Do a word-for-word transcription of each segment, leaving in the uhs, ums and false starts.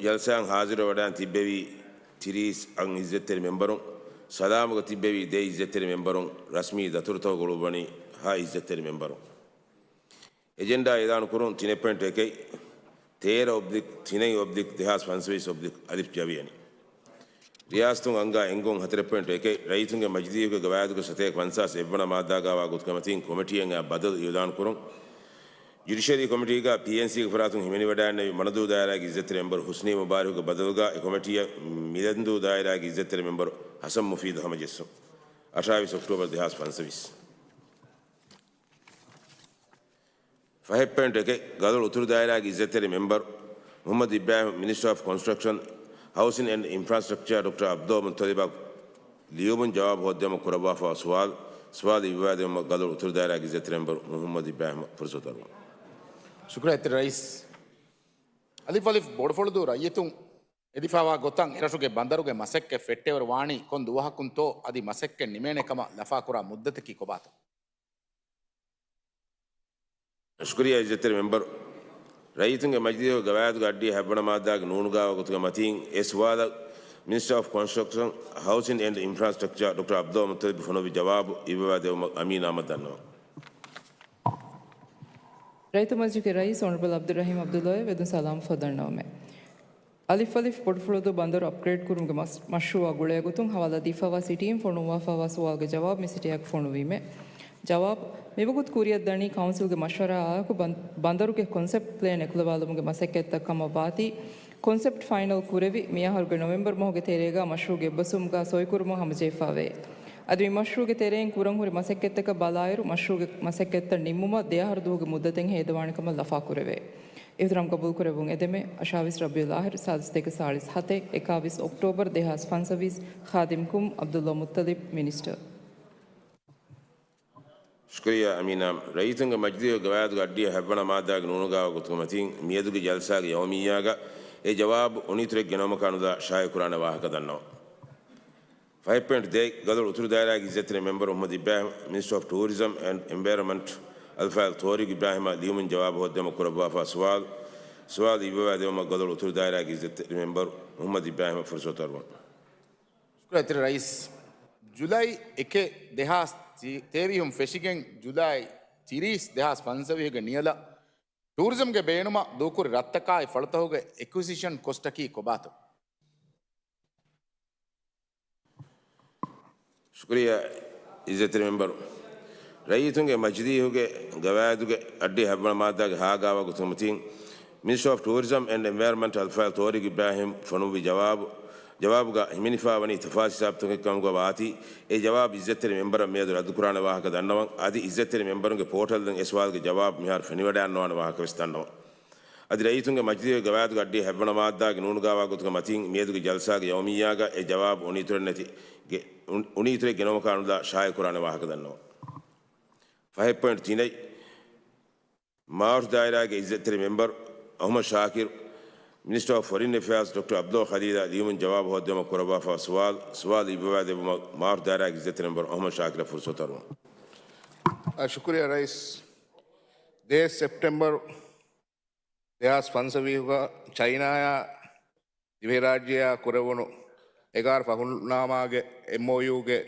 ޖަލްސާއަށް ހާޒިރުވެވަޑައިގެން ތިއްބެވި ތިރީސް އަށް އިއްޒަތްތެރި މެމްބަރުން، ސަލާމުގަ ތިއްބެވި ދެ އިއްޒަތްތެރި މެމްބަރުން، ރަސްމީ ދަތުރުތަކުގަ ގުޅުއްވަނީ ހަ އިއްޒަތްތެރި މެމްބަރުން. އެޖެންޑާ އިއުލާނު ކުރުން ތިނެއް ޕޮއިންޓު އެކެއް، ތޭރަ އޮބްލިކް ތިނެއް އޮބްލިކް ދެހާސް ފަންސަވީސް އޮބްލިކް އަލިފް ޖަވިޔަނި. ރިޔާސަތުން އަންގާ އެންގުން ހަތަރެއް ޕޮއިންޓު އެކެއް، ރައްޔިތުންގެ މަޖިލީހުގެ ގަވާއިދުގެ ސަތޭކަ ފަންސާސް އެއްވަނަ މާއްދާގައިވާ ގޮތުގެ މަތީން ކޮމިޓީއެއް އައި ބަދަލު އިއުލާނު ކުރުން. ޖުޑިޝަރީ ކޮމިޓީގަ ޕީއެންސީގެ ފަރާތުން ހިމެނިވަޑައިގެންނެވި މަނަދޫ ދާއިރާގެ އިއްޒަތްތެރި މެމްބަރު ހުސްނީ މުބާރިކުގެ ބަދަލުގަ އެ ކޮމިޓީއަށް މިލަންދޫ ދާއިރާގެ އިއްޒަތްތެރި މެމްބަރު ހަސަން މުފީދު ހަމަޖެއްސުން. އަށާވީސް އޮކްޓޯބަރު ދެހާސް ފަންސަވީސް. ފަހެއް ޕޮއިންޓު އެކެއް، ގަދޮޅު އުތުރު ދާއިރާގެ އިއްޒަތްތެރި މެމްބަރު މުހައްމަދު އިބްރާހިމް، މިނިސްޓަރ އޮފް ކޮންސްޓްރަކްޝަން، ހައުސިން އެންޑް އިންފްރާސްޓްރަކްޗާ، ޑޮކްޓަރ އަބްދުލް މުއްތަލިބަށް ލިޔުމުން ޖަވާބު ހޯއްދެވުމަށް ކުރައްވާފައިވާ ސުވާލު، ސުވާލު އިއްވާދެވުމަށް ގަދޮޅު އުތުރު ދާއިރާގެ އިއްޒަތްތެރި މެމްބަރު މުހައްމަދު އިބްރާހިމަށް ފުރުސަތު އަރުވަން. ޝުކުރިއްޔާ އިއްޒަތްތެރި ރައީސް. އަލިފް އަލިފް ބޮޑުފުޅުދޫ ރައްޔިތުން އެދިފައިވާ ގޮތަށް އެރަށުގެ ބަނދަރުގެ މަސައްކަތް ފެއްޓެވިއިރު ވާނީ ކޮން ދުވަހަކުންތޯ އަދި މަސައްކަތް ނިމޭނެ ކަމަށް ލަފާކުރާ މުއްދަތަކީ ކޮބާތޯ؟ ޝުކުރިއްޔާ އިއްޒަތްތެރި މެމްބަރު. ރައްޔިތުންގެ މަޖިލީހުގެ ގަވާއިދުގެ އައްޑިހަ ހަތްވަނަ މާއްދާގެ ނޫނުގައިވާ ގޮތުގެ މަތީން އެ ސުވާލަށް މިނިސްޓަރ އޮފް ކޮންސްޓްރަކްޝަން، ހައުސިން އެންޑް އިންފްރާސްޓްރަކްޗާ ޑޮކްޓަރ އަބްދުލް މުއްތަލިބު ފޮނުއްވި ޖަވާބު އިއްވަވާދެވުމަށް އަމީނާ އަހްމަދު ދަންނަވަން. ރައްޔިތު މަޖިލީހުގެ ރައީސް އޮނަރަބަލް އަބްދުއްރަހީމް އަބްދުއްލާއަށް ވެދުން ސަލާމް ފަދަންނަވަމެ. އަލިފް އަލިފް ބޮޑުފުޅުދޫ ބަނދަރު އަޕްގްރޭޑް ކުރުމުގެ މަސް-، މަޝްރޫއާ ގުޅޭގޮތުން ހަވާލާ ދީފައިވާ ސިޓީއިން ފޮނުއްވާފައިވާ ސުވާލުގެ ޖަވާބު މި ސިޓީއަށް ފޮނުވީމެ. ޖަވާބު، މިވަގުތު ކުރިއަށްދަނީ ކައުންސިލްގެ މަޝްވަރާއާއެކު ބަން-، ބަނދަރުގެ ކޮންސެޕްޓް ޕްލޭން އެކުލަވާލުމުގެ މަސައްކަތްތައް ކަމަށް ވާތީ، ކޮންސެޕްޓް ފައިނަލް ކުރެވި، މިއަހަރުގެ ނޮވެމްބަރު މަހުގެ ތެރޭގަ މަޝްރޫއުގެ އެއްބަސްވުމުގަ ސޮއިކުރުމަށް ހަމަޖެހިފައިވޭ. އަދި މި މަޝްރޫއުގެ ތެރެއިން ކުރަން ހުރި މަސައްކަތްތަކަށް ބަލާއިރު، މަޝްރޫއުގެ މަސައްކަތްތައް ނިންމުމަށް ދެއަހަރު ދުވަހުގެ މުއްދަތެއް ހޭދަވާނެ ކަމަށް ލަފާކުރެވޭ. އިޙްތިރާމް ގަބޫލުކުރެއްވުން އެދެމެ، އަށާވީސް ރަބީޢުލް އާޚިރު، ސާދަ ސަތޭކަ ސާޅީސް ހަތެއް، އެކާވީސް އޮކްޓޯބަރު ދެހާސް ފަންސަވީސް، ޚާދިމް ކުމް އަބްދުއްލާ މުއްތަލިބް، މިނިސްޓަރ. ޝުކުރިއްޔާ އަމީނާ. ރައްޔިތުންގެ މަޖިލީހުގެ ގަވާއިދުގެ އައްޑިހަ ހަތްވަނަ މާއްދާގެ ނޫނުގައިވާ ގޮތުގެ މަތީން، މިއަދުގެ ޖަލްސާގެ ޔައުމިއްޔާގަ އެ ޖަވާބު އުނިއިތުރެއް ގެނައުމަކާ ނުލާ ޝާއިޢުކުރާނެ ވާހަކަ ދަންނަވަން. ފަހެއް ޕޮއިންޓު ދެ، ގަދޮޅު އުތުރު ދާއިރާގެ އިއްޒަތްތެރި މެމްބަރު މުހައްމަދު އިބްރާހިމް، މިނިސްޓަރ އޮފް ޓޫރިޒަމް އެންޑް އެންވަޔަރަންމަންޓް، އަލްފާޟިލް ޠާރިޤު އިބްރާހިމަށް ލިޔުމުން ޖަވާބު ހޯއްދެވުމަށް ކުރައްވާފައިވާ ސުވާލު، ސުވާލު އިއްވަވާދެވުމަށް ގަދޮޅު އުތުރު ދާއިރާގެ އިއްޒަތްތެރި މެމްބަރު މުހައްމަދު އިބްރާހިމަށް ފުރުސަތު އަރުވަން. ޝުކުރިއްޔާ އިއްޒަތްތެރި ރައީސް. ޖުލައި އެކެއް، ދެހާސް ތޭވީސް ފެށިގެން ޖުލައި ތިރީސް، ދެހާސް ފަންސަވީހުގެ ނިޔަލަށް ޓޫރިޒަމްގެ ބޭނުމަށް ދޫކުރި ރަށްތަކާއި ފަޅުތަކުގެ އެކުއިޒިޝަން ކޮސްޓަކީ ކޮބާތޯ؟ ޝުކުރިއްޔާ އިއްޒަތްތެރި މެމްބަރު. ރައްޔިތުންގެ މަޖިލީހުގެ ގަވާއިދުގެ އައްޑިހަ ހަތްވަނަ މާއްދާގެ ހައަށް ގަވާއިދުގެ މަތީން މިނިސްޓަރ އޮފް ޓޫރިޒަމް އެންޑް އެންވަޔަރަންމަންޓް އަލްފާޟިލް ޠާރިޤު އިބްރާހިމް ފޮނުއްވި ޖަވާބު، ޖަވާބުގަ ހިމެނިފައިވަނީ ތަފާސް ހިސާބުތަކެއް ކަމުގަ ވާތީ، އެ ޖަވާބު އިއްޒަތްތެރި މެމްބަރަށް މިއަދު ރައްދުކުރާނެ ވާހަކަ ދަންނަވަން. އަދި އިއްޒަތްތެރި މެމްބަރުންގެ ޕޯޓަލްއިން އެ ސުވާލުގެ ޖަވާބު މިހާރު ފެނިވަޑައިގަންނަވާނެ ވާހަކަވެސް ދަންނަވަން. އަދި ރައްޔިތުންގެ މަޖިލީހުގެ ގަވާއިދުގެ އައްޑިހަ ހަތްވަނަ މާއްދާގެ ނޫނުގައިވާ ގޮތުގެ މަތީން މިއަދުގެ ޖަލްސާގެ ޔައުމިއްޔާގަ އެ ޖަވާބު އުނިއިތުރެއް ނެތި ގެ-، އުން-، އުނިއިތުރެއް ގެނައުމަކާ ނުލާ ޝާއިޢުކުރާނެ ވާހަކަ ދަންނަވަން. ފަހެއް ޕޮއިންޓު ތިނެއް، މާވަރު ދާއިރާގެ އިއްޒަތްތެރި މެމްބަރު އަޙްމަދު ޝާކިރު، މިނިސްޓަރ އޮފް ފޮރިން އެފެއާޒް ޑޮކްޓަރ އަބްދުލް ޚަލީލާ ލިޔުމުން ޖަވާބު ހޯއްދެވުމަށް ކުރައްވާފައިވާ ސުވާލު، ސުވާލު އިއްވަވާދެއްވުމަށް މާވަރު ދާއިރާގެ އިއްޒަތްތެރި މެމްބަރު އަޙްމަދު ޝާކިރަށް ފުރުސަތު އަރުވަން. އަ، ޝުކުރިއްޔާ ރައީސް. ދޭއް ސެޕްޓެމްބަރު ދެހާސް ފަންސަވީހުގަ ޗައިނާއާ ދިވެހިރާއްޖެއާ ކުރެވުނު އެގާރަ ފަހުންނާމާގެ އެމްއޯޔޫގެ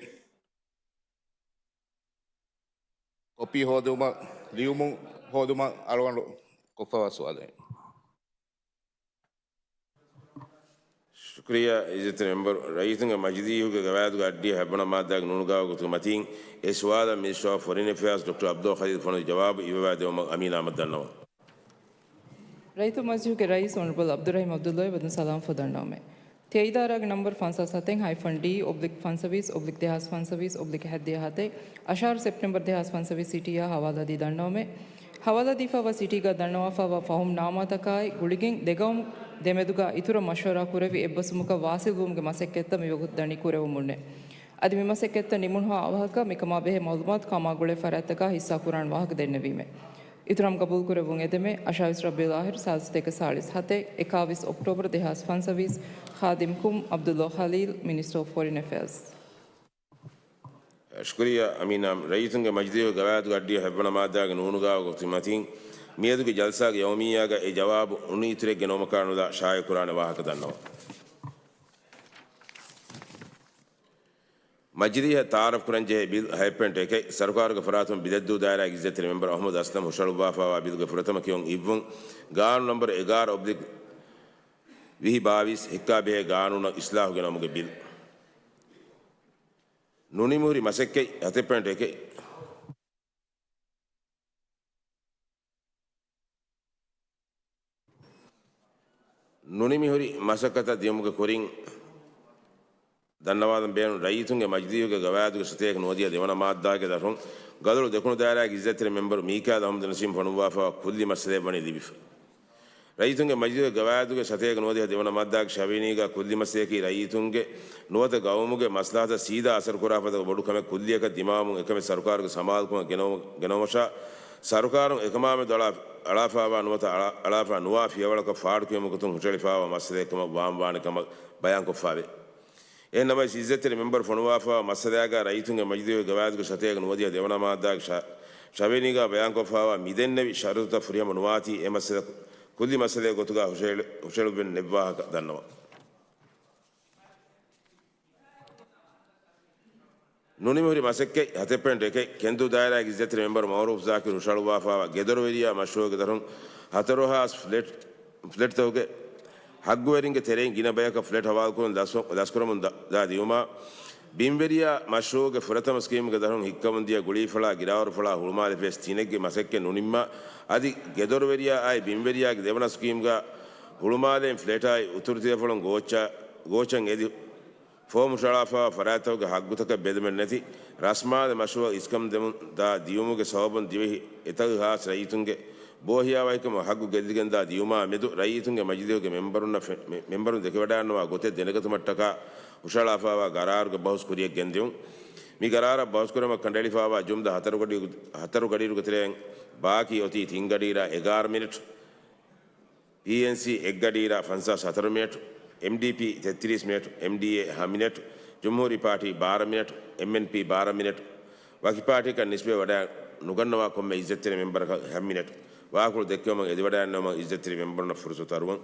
ކޮޕީ ހޯދުމަށް، ލިޔުމުން ހޯދުމަށް އަޅުގަނޑު ކޮށްފައިވާ ސުވާލެއް. ޝުކުރިއްޔާ އިއްޒަތްތެރި މެމްބަރު. ރައްޔިތުންގެ މަޖިލީހުގެ ގަވާއިދުގެ އައްޑިހަ ހަތްވަނަ މާއްދާގެ ނޫނުގައިވާ ގޮތުގެ މަތީން އެ ސުވާލަށް މިނިސްޓަރ އޮފް ފޮރިން އެފެއާޒް ޑޮކްޓަރ އަބްދުލް ޚަލީލް ފޮނުއްވި ޖަވާބު އިއްވަވާދެއްވުމަށް އަމީނާ އަހްމަދު ދަންނަވަން. ރައްޔިތު މަޖިލީހުގެ ރައީސް އޮނަރަބަލް އަބްދުއްރަހީމް އަބްދުއްލާއަށް ވެދުން ސަލާމް ފަދަންނަވަމެ. ތިޔަ އިދާރާގެ ނަންބަރު ފަންސާސް ހަތެއް ހައިފަން ޑީ އޮބްލިކް ފަންސަވީސް އޮބްލިކް ދެހާސް ފަންސަވީސް އޮބްލިކް ހަތްދިހަ ހަތެއް، އަށާރު ސެޕްޓެމްބަރު ދެހާސް ފަންސަވީސް ސިޓީއާ ހަވާލާދީ ދަންނަވަމެ. ހަވާލާދީފައިވާ ސިޓީގަ ދަންނަވާފައިވާ ފަހުމް ނާމާތަކާއި ގުޅިގެން ދެގައުމު ދެމެދުގަ އިތުރަށް މަޝްވަރާ ކުރެވި އެއްބަސްވުމަކަށް ވާސިލްވުމުގެ މަސައްކަތްތައް މިވަގުތު ދަނީ ކުރެވެމުންނެ. އަދި މި މަސައްކަތްތައް ނިމުނުހާ އަވަހަކަށް މިކަމާ ބެހޭ މައުލޫމާތު ކަމާ ގުޅޭ ފަރާތްތަކާ ހިއްސާކުރާނެ ވާހަކަ ދެންނެވީމެ. އިތުރަށް ގަބޫލުކުރެއްވުން އެދެމެ، އަށާވީސް ރަބީޢުލް އާޚިރު ސާދަ ސަތޭކަ ސާޅީސް ހަތެއް، އެކާވީސް އޮކްޓޯބަރު ދެހާސް ފަންސަވީސް، ޚާދިމް ކުމް އަބްދުއްލާ ޚަލީލް، މިނިސްޓަރ އޮފް ފޮރިން އެފެއާޒް. ޝުކުރިއްޔާ އަމީނާ. ރައްޔިތުންގެ މަޖިލީހުގެ ގަވާއިދުގެ އައްޑިހަ ހަތްވަނަ މާއްދާގެ ނޫނުގައިވާ ގޮތުގެ މަތީން މިއަދުގެ ޖަލްސާގެ ޔައުމިއްޔާގަ އެ ޖަވާބު އުނި އިތުރެއްގަ ނޯމަކާނުލާ ޝާއިޢުކުރާނެ ވާހަކަ ދަންނަވަން. މަޖިލީހަށް ތައާރަފް ކުރަންޖެހޭ ބިލް ހަތް ޕޮއިންޓް އެކެއް، ސަރުކާރުގެ ފަރާތުން ބިލެއްދޫ ދާއިރާގެ އިއްޒަތްތެރި މެމްބަރު އަޙްމަދު އަސްލަމް ހުށަހަޅުއްވާފައިވާ ބިލްގެ ފުރަތަމަ ކިޔުން އިއްވުން، ގާނޫނު ނަންބަރު އެގާރަ އޮބްލިކް ވިހި ބާވީސް ހެއްކާ ބެހޭ ގާނޫނަށް އިސްލާހު ގެނައުމުގެ ބިލް. ނުނިމިހުރި މަސައްކަތް ހަތެއް ޕޮއިންޓް އެކެއް. ނުނިމިހުރި މަސައްކަތަށް ދިޔުމުގެ ކުރިން ދަންނަވާލަން ބޭނުން ރައްޔިތުންގެ މަޖިލީހުގެ ގަވާއިދުގެ ސަތޭކަ ނުވަދިހަ ދެވަނަ މާއްދާގެ ދަށުން ގަދޮޅު ދެކުނު ދާއިރާގެ އިއްޒަތްތެރި މެމްބަރު މީކާލް އަޙްމަދު ނަސީމް ފޮނުއްވާފައިވާ ކުއްލި މައްސަލައެއް ވަނީ ލިބިފަ. ރައްޔިތުންގެ މަޖިލީހުގެ ގަވާއިދުގެ ސަތޭކަ ނުވަދިހަ ދެވަނަ މާއްދާގެ ޝަވިޔަނީގާ ކުއްލި މައްސަލަޔަކީ ރައްޔިތުންގެ ނުވަތަ ގައުމުގެ މަސްލަހަތަށް ސީދާ އަސަރުކުރާ ފަދަ ބޮޑު ކަމެއް ކުއްލިއަކަށް ދިމާވަމުން އެކަމެއް ސަރުކާރުގެ ސަމާލުކަމަށް ގެނައު-، ގެނައުމަށާ، ސަރުކާރުން އެކަމާމެދު އަޅާ-، އަޅާފައިވާ ނުވަތަ އަޅާ-، އަޅާފައި ނުވާ ފިޔަވަޅަކަށް ފާޑުކިޔުމުގެ ގޮތުން ހުށަހެޅިފައިވާ މައްސަލައެއް ކަމަށް ވާން ވާނެ ކަމަށް ބަޔާންކޮށްފައެވެ. އެހެންނަމަވެސް، އިއްޒަތްތެރި މެމްބަރު ފޮނުވާފައިވާ މައްސަލައިގާ ރައްޔިތުންގެ މަޖިލީހުގެ ގަވާއިދުގެ ސަތޭކަ ނުވަދިހަ ދެވަނަ މާއްދާގެ ޝަ-، ޝަވިޔަނީގާ ބަޔާންކޮށްފައިވާ މިދެންނެވި ޝަރުތުތައް ފުރިހަމަ ނުވާތީ، އެ މައްސަލަ ކުއްލި މައްސަލައެއް ގޮތުގާ ހުށަހެޅު-، ހުށަހެޅުއްވެން ނެއްވާހަކަ ދަންނަވަން. ނުނިމިހުރި މަސައްކަތް ހަތެއް ޕޮއިންޓް އެކެއް، ކެންދޫ ދާއިރާގެ އިއްޒަތްތެރި މެމްބަރު މައުރޫފް ޒާކިރު ހުށަހަޅުއްވާފައިވާ ގެދޮރުވެރިޔާ މަޝްރޫޢުގެ ދަށުން ހަތަރު ހާސް ފްލެޓް، ފްލެޓްތަކުގެ ހައްގުވެރިންގެ ތެރެއިން ގިނަ ބަޔަކަށް ފްލެޓް ހަވާލުކުރުން ލަސް-، ލަސްކުރަމުން ދަ-، ދާ ދިއުމާ، ބިންވެރިޔާ މަޝްރޫޢުގެ ފުރަތަމަ ސްކީމްގެ ދަށުން ހިއްކަމުންދިޔަ ގުޅީފަޅާ ގިރާއިރުފަޅާ ހުޅުމާލެ ފެސް ތިނެއްގެ މަސައްކަތް ނުނިންމާ، އަދި ގެދޮރުވެރިޔާ އާއި ބިންވެރިޔާގެ ދެވަނަ ސްކީމްގަ ހުޅުމާލެއިން ފްލެޓާއި އުތުރުތިލަފަޅުން ގޯއްޗަށް، ގޯއްޗަށް އެދި ފޯމް ހުށަހަޅާފައިވާ ފަރާތްތަކުގެ ހައްގުތަކަށް ބެލުމެއް ނެތި ރަސްމާލެ މަޝްރޫޢަށް އިސްކަން ދެމުން ދާ ދިޔުމުގެ ސަބަބުން ދިވެހި އެތައް ހާސް ރައްޔިތުންގެ ބޯހިޔާވަހިކަމަށް ހައްގު ގެއްލިގެންދާ ދިޔުމާ މެދު ރައްޔިތުންގެ މަޖިލީހުގެ މެމްބަރުންނަށް ފެ-، މެ-، މެމްބަރުން ދެކެވަޑައިގަންނަވާ ގޮތެއް ދެނެގަތުމަށްޓަކާ ހުށަހަޅާފައިވާ ގަރާރުގެ ބަހުސް ކުރިޔަށް ގެންދިއުން. މި ގަރާރަށް ބަހުސްކުރުމަށް ކަނޑައެޅިފައިވާ ޖުމްލަ ހަތަރު ގަޑި-، ހަތަރު ގަޑިއިރުގެ ތެރެއިން ބާކީ އޮތީ ތިން ގަޑިއިރާ އެގާރަ މިނެޓް. ޕީއެންސީ އެއްގަޑިއިރާ ފަންސާސް ހަތަރު މިނެޓް، އެމްޑީޕީ ތެއްތިރީސް މިނެޓް، އެމްޑީއޭ ހަ މިނެޓް، ޖުމްހޫރީ ޕާޓީ ބާރަ މިނެޓް، އެމްއެންޕީ ބާރަ މިނެޓް، ވަކި ޕާޓީއަކަށް ނިސްބަތް ވަޑައި ނުގަންނަވާ ކޮންމެ އިއްޒަތްތެރި މެމްބަރަކަށް ހަ މިނެޓް. ވާހަކަފުޅު ދެއްކެވުމަށް އެދިވަޑައިގަންނަވުމަށް އިއްޒަތްތެރި މެމްބަރުންނަށް ފުރުސަތު އަރުވަން.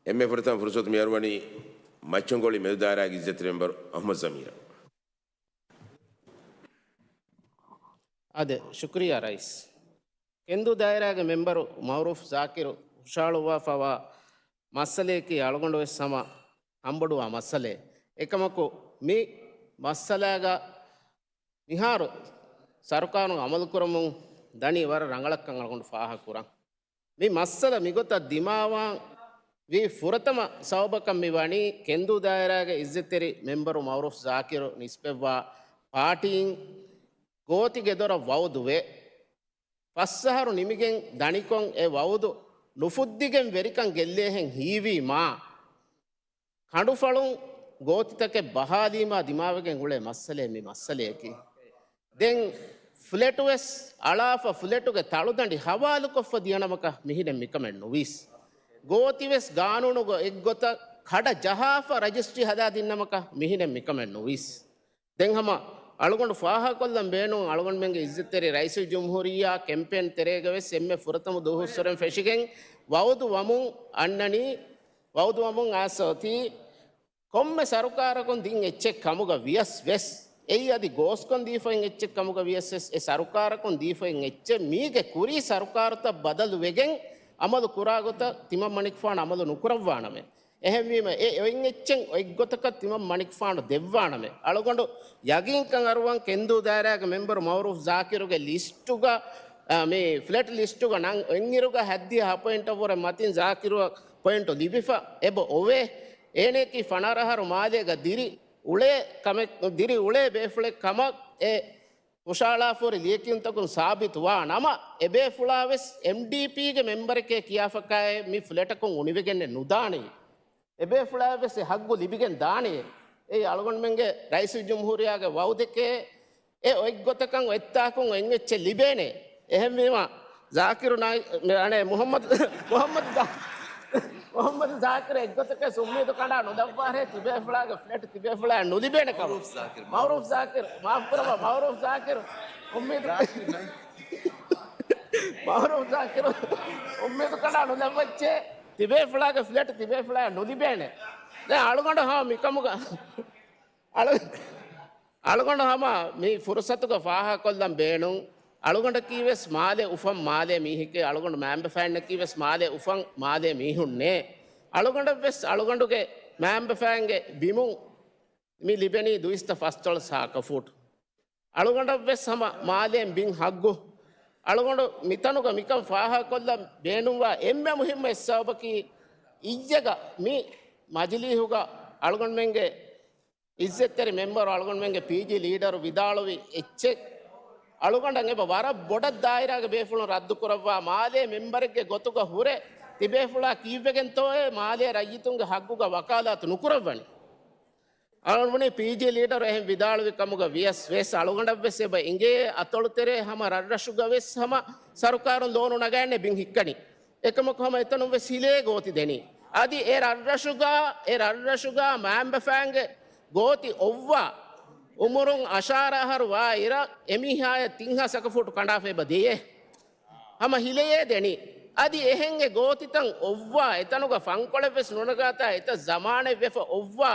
އެންމެ ފުރަތަމަ ފުރުސަތު މިއަރުވަނީ މައްޗަންގޮޅި މެދު ދާއިރާގެ އިއްޒަތްތެރި މެމްބަރު އަޙްމަދު ޒަމީރަށް. އާދެ، ޝުކުރިއްޔާ ރައީސް. ކެންދޫ ދާއިރާގެ މެމްބަރު މައުރޫފް ޒާކިރު ހުށަހަޅުއްވާފައިވާ މައްސަލަޔަކީ އަޅުގަނޑު ވެސް ހަމަ ހަމްބޮޑުވާ މައްސަލައެއް. އެކަމަކު، މި މައްސަލާގަ މިހާރު ސަރުކާރުން އަމަލުކުރަމުން ދަނީ ވަރަށް ރަނގަޅަށްކަން އަޅުގަނޑު ފާހަގަކުރަން. މި މައްސަލަ މިގޮތަށް ދިމާވާން ވީ ފުރަތަމަ ސަބަބަކަށް މި ވަނީ ކެންދޫ ދާއިރާގެ އިއްޒަތްތެރި މެމްބަރު މައުރޫފް ޒާކިރު ނިސްބަތްވާ ޕާޓީން ގޯތި ގެދޮރަށް ވައުދުވެ، ފަސް އަހަރު ނިމިގެން ދަނިކޮށް އެ ވައުދު ނުފުއްދިގެން ވެރިކަން ގެއްލޭހެން ހީވީމާ، ކަނޑުފަޅުން ގޯތިތަކެއް ބަހާލީމާ ދިމާވެގެން އުޅޭ މައްސަލައެއް މި މައްސަލަޔަކީ. ދެން ފްލެޓުވެސް އަޅާފަ، ފްލެޓުގެ ތަޅުދަނޑި ހަވާލުކޮށްފަ ދިޔަނަމަކަށް މިހިނެއް މިކަމެއް ނުވީސް. ގޯތިވެސް ގާނޫނުގަ އެއްގޮތަށް ކަޑަ ޖަހާފަ ރަޖިސްޓްރީ ހަދާ ދިންނަމަކަށް މިހިނެއް މިކަމެއް ނުވީސް. ދެން ހަމަ އަޅުގަނޑު ފާހަގަކޮށްލަން ބޭނުން، އަޅުގަނޑުމެންގެ އިއްޒަތްތެރި ރައީސުލްޖުމްހޫރިއްޔާ ކެމްޕޭން ތެރޭގަވެސް އެންމެ ފުރަތަމަ ދުވަހުއްސުރެން ފެށިގެން ވައުދު ވަމުން އަންނަނީ، ވައުދު ވަމުން އައިސް އޮތީ ކޮންމެ ސަރުކާރަކުން ދިން އެއްޗެއް ކަމުގަ ވިޔަސް ވެސް، އެއީ އަދި ގޯސްކޮށް ދީފައިން އެއްޗެއް ކަމުގަ ވިޔަސް ވެސް، އެ ސަރުކާރަކުން ދީފައިން އެއްޗެއް މީގެ ކުރީ ސަރުކާރުތައް ބަދަލު ވެގެން އަމަލު ކުރާ ގޮތަށް ތިމަން މަނިކުފާނު އަމަލު ނުކުރައްވާނަމޭ. އެހެންވީމަ، އެ އޮތް އެއްޗެއް އޮތް ގޮތަކަށް ތިމަން މަނިކުފާނު ދެއްވާނަމޭ. އަޅުގަނޑު ޔަގީންކަން އަރުވަން ކެންދޫ ދާއިރާގެ މެމްބަރު މައުރޫފް ޒާކިރުގެ ލިސްޓުގަ، އާ، މި ފްލެޓް ލިސްޓުގަ ނަން އޮތްއިރުގަ ހައްދިހަ ހަ ޕޮއިންޓަށްވުރެ މަތިން ޒާކިރުއަށް ޕޮއިންޓު ލިބިފަ އެބަ އޮވޭ. އޭނައަކީ ފަނަރަ އަހަރު މާލޭގަ ދިރި އުޅޭ ކަމެއް، ދިރި އުޅޭ ބޭފުޅެއް ކަމަށް އެ ހުށަހަޅާފަހުރި ލިޔެކިޔުންތަކުން ސާބިތުވާ ނަމަ، އެބޭފުޅާވެސް އެމްޑީޕީގެ މެމްބަރެކޭ ކިޔާފަކާއެއް މި ފްލެޓަކުން އުނިވެގެންނެއް ނުދާނެ. އެބޭފުޅާވެސް އެ ހައްގު ލިބިގެން ދާނެ. އެއީ އަޅުގަނޑުމެންގެ ރައީސުލްޖުމްހޫރިއްޔާގެ ވައުދެކޭ. އެ އޮތްގޮތަކަށް އޮތްތާކުން އޮތް އެއްޗެއް ލިބޭނެ. އެހެންވީމަ، ޒާކިރު ނާއި-، އަނެއް، މުހައްމަދު، މުހައްމަދު ޒާ-، މުހައްމަދު ޒާކިރު އެއްގޮތަކަށް އުއްމީދު ކަނޑާ ނުލައްވާހޭ، ތިބޭފުޅާގެ ފްލެޓް ތިބޭފުޅާއަށް ނުލިބޭނެ ކަމަށް. މައުރޫފް ޒާކިރު، މާފުކުރައްވާ، މައުރޫފް ޒާކިރު، މާފުކުރައްވާ، މައުރޫފް ޒާކިރު. އުއްމީދު، ޒާކިރު ނައި. މަހުރޫމް ޒާކިރު އުއްމީދު ކަނޑާ ނުލައްވައްޗޭ. ތިބޭފުޅާގެ ފްލެޓް ތިބޭފުޅާ ނުލިބޭނެ. ދެން އަޅުގަނޑު ހާ މިކަމުގަ އަޅު-، އަޅުގަނޑު ހަމަ މި ފުރުސަތުގަ ފާހަގަކޮށްލަން ބޭނުން. އަޅުގަނޑަކީ ވެސް މާލެ އުފަން މާލެ މީހެކޭ. އަޅުގަނޑު މާމްބަފައިންނަކީ ވެސް މާލެ އުފަން މާލެ މީހުންނޭ. އަޅުގަނޑަށް ވެސް އަޅުގަނޑުގެ މާމްބަފައިންގެ ބިމުން މި ލިބެނީ ދުއިސައްތަ ފަސްދޮޅަސް ހާކަފޫޓް. އަޅުގަނޑަށް ވެސް ހަމަ މާލޭން ބިން ހައްގު. އަޅުގަނޑު މިތަނުގަ މިކަން ފާހަގަކޮށްލަން ބޭނުންވާ އެންމެ މުހިއްމު އެއް ސަބަބަކީ، އިއްޔެގަ މި މަޖިލީހުގަ އަޅުގަނޑުމެންގެ އިއްޒަތްތެރި މެމްބަރު އަޅުގަނޑުމެންގެ ޕީޖީ ލީޑަރު ވިދާޅުވި އެއްޗެއް، އަޅުގަނޑަށް އެބަ ވަރަށް ބޮޑަށް ދާއިރާގެ ބޭފުޅުން ރައްދު ކުރައްވާ، މާލޭ މެމްބަރެއްގެ ގޮތުގަ ހުރެ ތިބޭފުޅާ ކީއްވެގެންތޯއޭ މާލޭ ރައްޔިތުންގެ ހައްގުގަ ވަކާލާތު ނުކުރައްވަނީ؟ އަޅުގަނޑު ވަނީ ޕީޖީ ލީޑަރު އެހެން ވިދާޅުވި ކަމުގަ ވިޔަސް ވެސް އަޅުގަނޑަށް ވެސް އެބަ އިނގޭ އަތޮޅުތެރޭ ހަމަ ރަށްރަށުގަ ވެސް ހަމަ ސަރުކާރުން ލޯނު ނަގާނެ ބިން ހިއްކަނީ. އެކަމަކު ހަމަ އެތަނުން ވެސް ހިލޭ ގޯތި ދެނީ. އަދި އެ ރަށްރަށުގަ، އެ ރަށްރަށުގަ މާމްބަފައިންގެ ގޯތި އޮއްވާ އުމުރުން އަށާރަ އަހަރު ވާ އިރަށް އެމީހާޔަށް ތިން ހާސް ސަކަފޫޓު ކަނޑާފަ އެބަ ދެޔޭ. ހަމަ ހިލެޔޭ ދެނީ. އަދި އެހެން އެ ގޯތިތައް އޮއްވާ އެތަނުގަ ފަންކޮޅެއް ވެސް ނުނަގާތާ އެތައް ޒަމާނެއް ވެފަ އޮއްވާ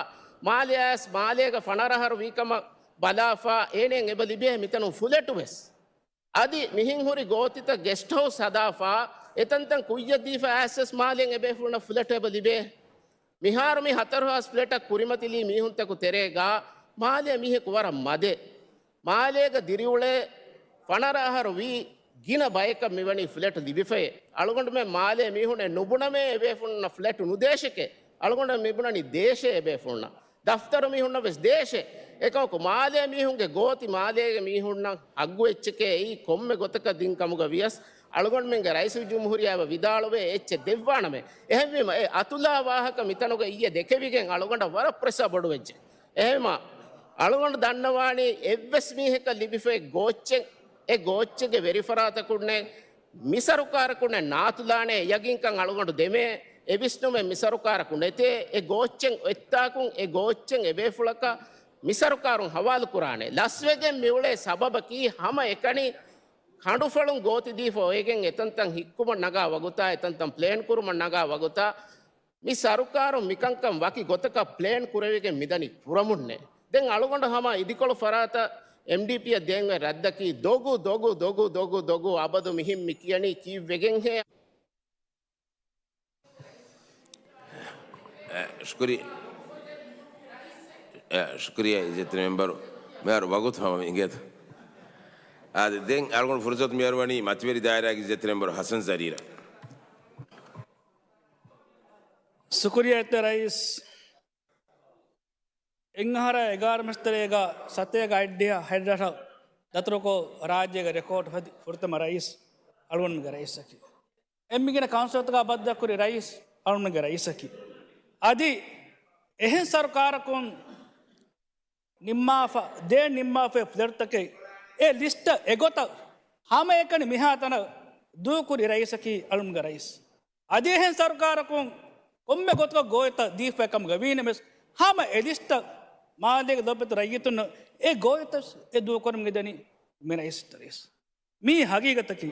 މާލެ އައިސް މާލޭގަ ފަނަރަ އަހަރު ވީކަމަށް ބަލާފަ އޭނައަށް އެބަ ލިބޭ މިތަނުން ފުލެޓު ވެސް. އަދި މިހެން ހުރި ގޯތިތައް ގެސްޓް ހައުސް ހަދާފަ އެތަންތަން ކުއްޔަށް ދީފަ އައިސް ވެސް މާލޭން އެބޭފުޅުންނަށް ފުލެޓު އެބަ ލިބޭ. މިހާރު މި ހަތަރު ހާސް ފްލެޓަށް ކުރިމަތިލީ މީހުންތަކު ތެރޭގަ މާލޭ މީހަކު ވަރަށް މަދެ. މާލޭގަ ދިރިއުޅޭ ފަނަރަ އަހަރު ވީ ގިނަ ބަޔަކަށް މިވަނީ ފްލެޓު ލިބިފައޭ. އަޅުގަނޑުމެން މާލޭ މީހުންނެއް ނުބުނަމޭ އެބޭފުޅުންނަށް ފްލެޓު ނުދޭށެކޭ. އަޅުގަނޑު މިބުނަނީ ދޭށޭ އެބޭފުޅުންނަށް. ދަފްތަރު މީހުންނަށް ވެސް ދޭށޭ. އެކަމަކު މާލޭ މީހުންގެ ގޯތި މާލޭގެ މީހުންނަށް ހައްގު އެއްޗެކޭ އެއީ ކޮންމެ ގޮތަކަށް ދިން ކަމުގަ ވިޔަސް އަޅުގަނޑުމެންގެ ރައީސުލްޖުމްހޫރިއްޔާ އެބަ ވިދާޅުވޭ އެއްޗެއް ދެއްވާނަމޭ. އެހެންވީމަ އެ އަތުލާ ވާހަކަ މިތަނުގަ އިއްޔެ ދެކެވިގެން އަޅުގަނޑަށް ވަރަށް ޕްރެޝާ ބޮޑުވެއްޖެ. އެހެންމަ އަޅުގަނޑު ދަންނަވާނީ އެއްވެސް މީހަކަށް ލިބިފައި ގޯއްޗެއް، އެ ގޯއްޗެއްގެ ވެރިފަރާތަކުންނެއް މި ސަރުކާރަކުންނެއް ނާތުލާނެ ޔަގީންކަން އަޅުގަނޑު ދެމޭ. އެ ވިސްނުމެއް މި ސަރުކާރަކު ނެތޭ. އެ ގޯއްޗެއް އޮތްތާކުން އެ ގޯއްޗެއް އެބޭފުޅަކަށް މި ސަރުކާރުން ހަވާލު ކުރާނެ. ލަސްވެގެން މިއުޅޭ ސަބަބަކީ ހަމަ އެކަނި ކަނޑުފަޅުން ގޯތި ދީފަ އޮވެގެން އެތަންތަން ހިއްކުމަށް ނަގާ ވަގުތާ، އެތަންތަން ޕްލޭން ކުރުމަށް ނަގާ ވަގުތާ، މި ސަރުކާރުން މިކަންކަން ވަކި ގޮތަކަށް ޕްލޭން ކުރެވިގެން މިދަނީ ފުރަމުންނޭ. ދެން އަޅުގަނޑު ހަމަ އިދިކޮޅު ފަރާތަށް އެމްޑީޕީއަށް ދޭންވެ ރައްދަކީ ދޮގު، ދޮގު، ދޮގު، ދޮގު، ދޮގު. އަބަދު މިހިން މި ކިޔަނީ ކީއްވެގެންހޭ؟ އެ، ޝުކުރި-، އެ، ޝުކުރިއްޔާ އިއްޒަތްތެރި މެމްބަރު. މިހާރު ވަގުތު ހަމަ އިނގޭތަ؟ އާދެ، ދެން އަޅުގަނޑު ފުރުސަތު މިހާރު ވަނީ މަތިވެރި ދާއިރާގެ އިއްޒަތްތެރި މެމްބަރު ހަސަން ޒަރީރަށް. ޝުކުރިއްޔާ އިއްޒަތްތެރި ރައީސް. އެއް އަހަރާ އެގާރަ މަސްތެރޭގަ ސަތޭކަ އައްޑިހަ ހަތްރަށަށް ދަތުރުކޮށް ރާއްޖޭގެ ރެކޯޑް ހެދި ފުރަތަމަ ރައީސް އަޅުގަނޑުމެންގެ ރައީސަކީ. އެންމެ ގިނަ ކައުންސިލްތަކާ ބައްދަލުކުރި ރައީސް އަޅުގަނޑުގެ ރައީސަކީ. އަދި އެހެން ސަރުކާރަކުން ނިންމާފަ، ދޭން ނިންމާފައި ފްލެޓްތަކެއް އެ ލިސްޓަށް އެގޮތަށް ހަމައެކަނި މިހާ ތަނަށް ދޫކުރި ރައީސަކީ އަޅުގަނޑުގެ ރައީސް. އަދި އެހެން ސަރުކާރަކުން ކޮންމެ ގޮތަކަށް ގޯތިތައް ދީފައި ކަމުގަ ވީނަމަވެސް، ހަމަ އެ ލިސްޓަށް މާލޭގެ ލޯބިވެތި ރައްޔިތުންނަށް އެ ގޯތިތައް އެ ދޫކުރަމުން އެދެނީ މި ރައީސް ރައީސް. މީ ހަގީގަތަކީ.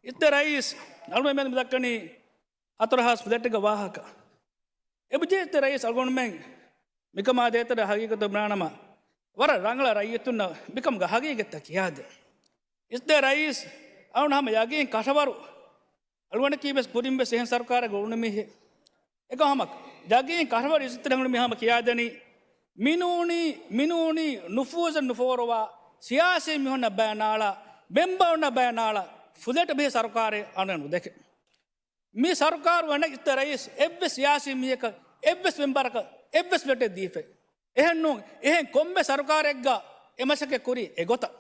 އިއްޒަތްތެރި ރައީސް، އަޅުގަނޑުމެން މި ދައްކަނީ ހަތަރު ހާސް ފްލެޓްގެ ވާހަކަ. އެބަޖެހޭ އިއްޒަތްތެރި ރައީސް އަޅުގަނޑުމެން މިކަމާ ދޭތެރޭ ހަގީގަތަށް ބުނާނަމަ، ވަރަށް ރަނގަޅަށް ރައްޔިތުންނަށް މިކަމުގެ ހަގީގަތްތައް ކިޔާދޭ. އިއްޒަތްތެރި ރައީސް އަޅުގަނޑު ހަމަ ޔަގީން ކަށަވަރު އަޅުގަނޑަކީ ވެސް ކުރިން ވެސް އެހެން ސަރުކާރެއްގަ އުޅުނު މީހެއް. އެކަމް ހަމަ ޔަގީން ކަށަވަރު އިއްޒަތްތެރި އަޅުގަނޑު މި ހަމަ ކިޔާދެނީ، މިނޫނީ، މިނޫނީ ނުފޫޒަށް ނުފޯރުވާ ސިޔާސީ މީހުންނަށް ބައި ނާޅާ، މެމްބަރުންނަށް ބައި ނާޅާ، ފުލެޓު ބެހޭ ސަރުކާރެއް އަޅުގަނޑު ނުދެކެ. މި ސަރުކާރު ވަނީ އިއްޒަތްތެރި ރައީސް އެއްވެސް ސިޔާސީ މީހަކަށް، އެއްވެސް މެމްބަރަކަށް، އެއްވެސް ފްލެޓެއް ދީފައެއް. އެހެން ނޫން. އެހެން ކޮންމެ ސަރުކާރެއްގަ އެ މަސައްކަތް ކުރީ އެގޮތަށް.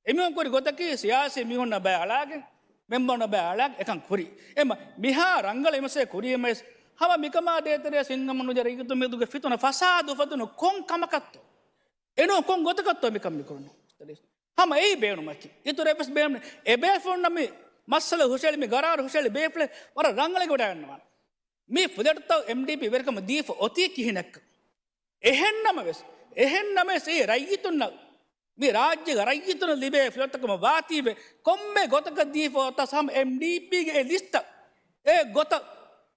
އެމީހުން ކުރި ގޮތަކީ ސިޔާސީ މީހުންނަށް ބައި އަޅާގެން، މެމްބަރުންނަށް ބައި އަޅާގެން އެކަން ކުރީ. އެމަ މިހާ ރަނގަޅަށް އެ މަސައްކަތް ކުރީމައިސް، ހަމަ މިކަމާ ދޭތެރޭ ސިންގަމުނުޖަ ރައްޔިތުން މެދުގެ ފިތުނަ ފަސާދަ އުފައްދުނު ކޮން ކަމަކަށްތޯ؟ އެނޫން ކޮން ގޮތަކަށްތޯ މިކަން މިކުރަނީ؟ ހަމަ އެއީ ބޭނުމަކީ. އިތުރު އެއްވެސް ބޭނުމެއް. އެބޭފުޅުންނަށް މި މައްސަލަ ހުށައެޅި، މި ގަރާރު ހުށައެޅި ބޭފުޅެއް ވަރަށް ރަނގަޅަށް ވަޑައިގަންނަވާނެ. މި ފްލެޓްތައް އެމްޑީޕީ ވެރިކަމަށް ދީފަ އޮތީ ކިހިނެއްކަން. އެހެންނަމަވެސް، އެހެންނަމަވެސް އެ ރައްޔިތުންނަށް މި ރާއްޖޭގެ ރައްޔިތުން ލިބޭ ފްލެޓްތަކުން ވާތީވެ، ކޮންމެ ގޮތަކަށް ދީފަ އޮތަސް ހަމަ އެމްޑީޕީގެ އެ ލިސްޓަށް އެ ގޮތަށް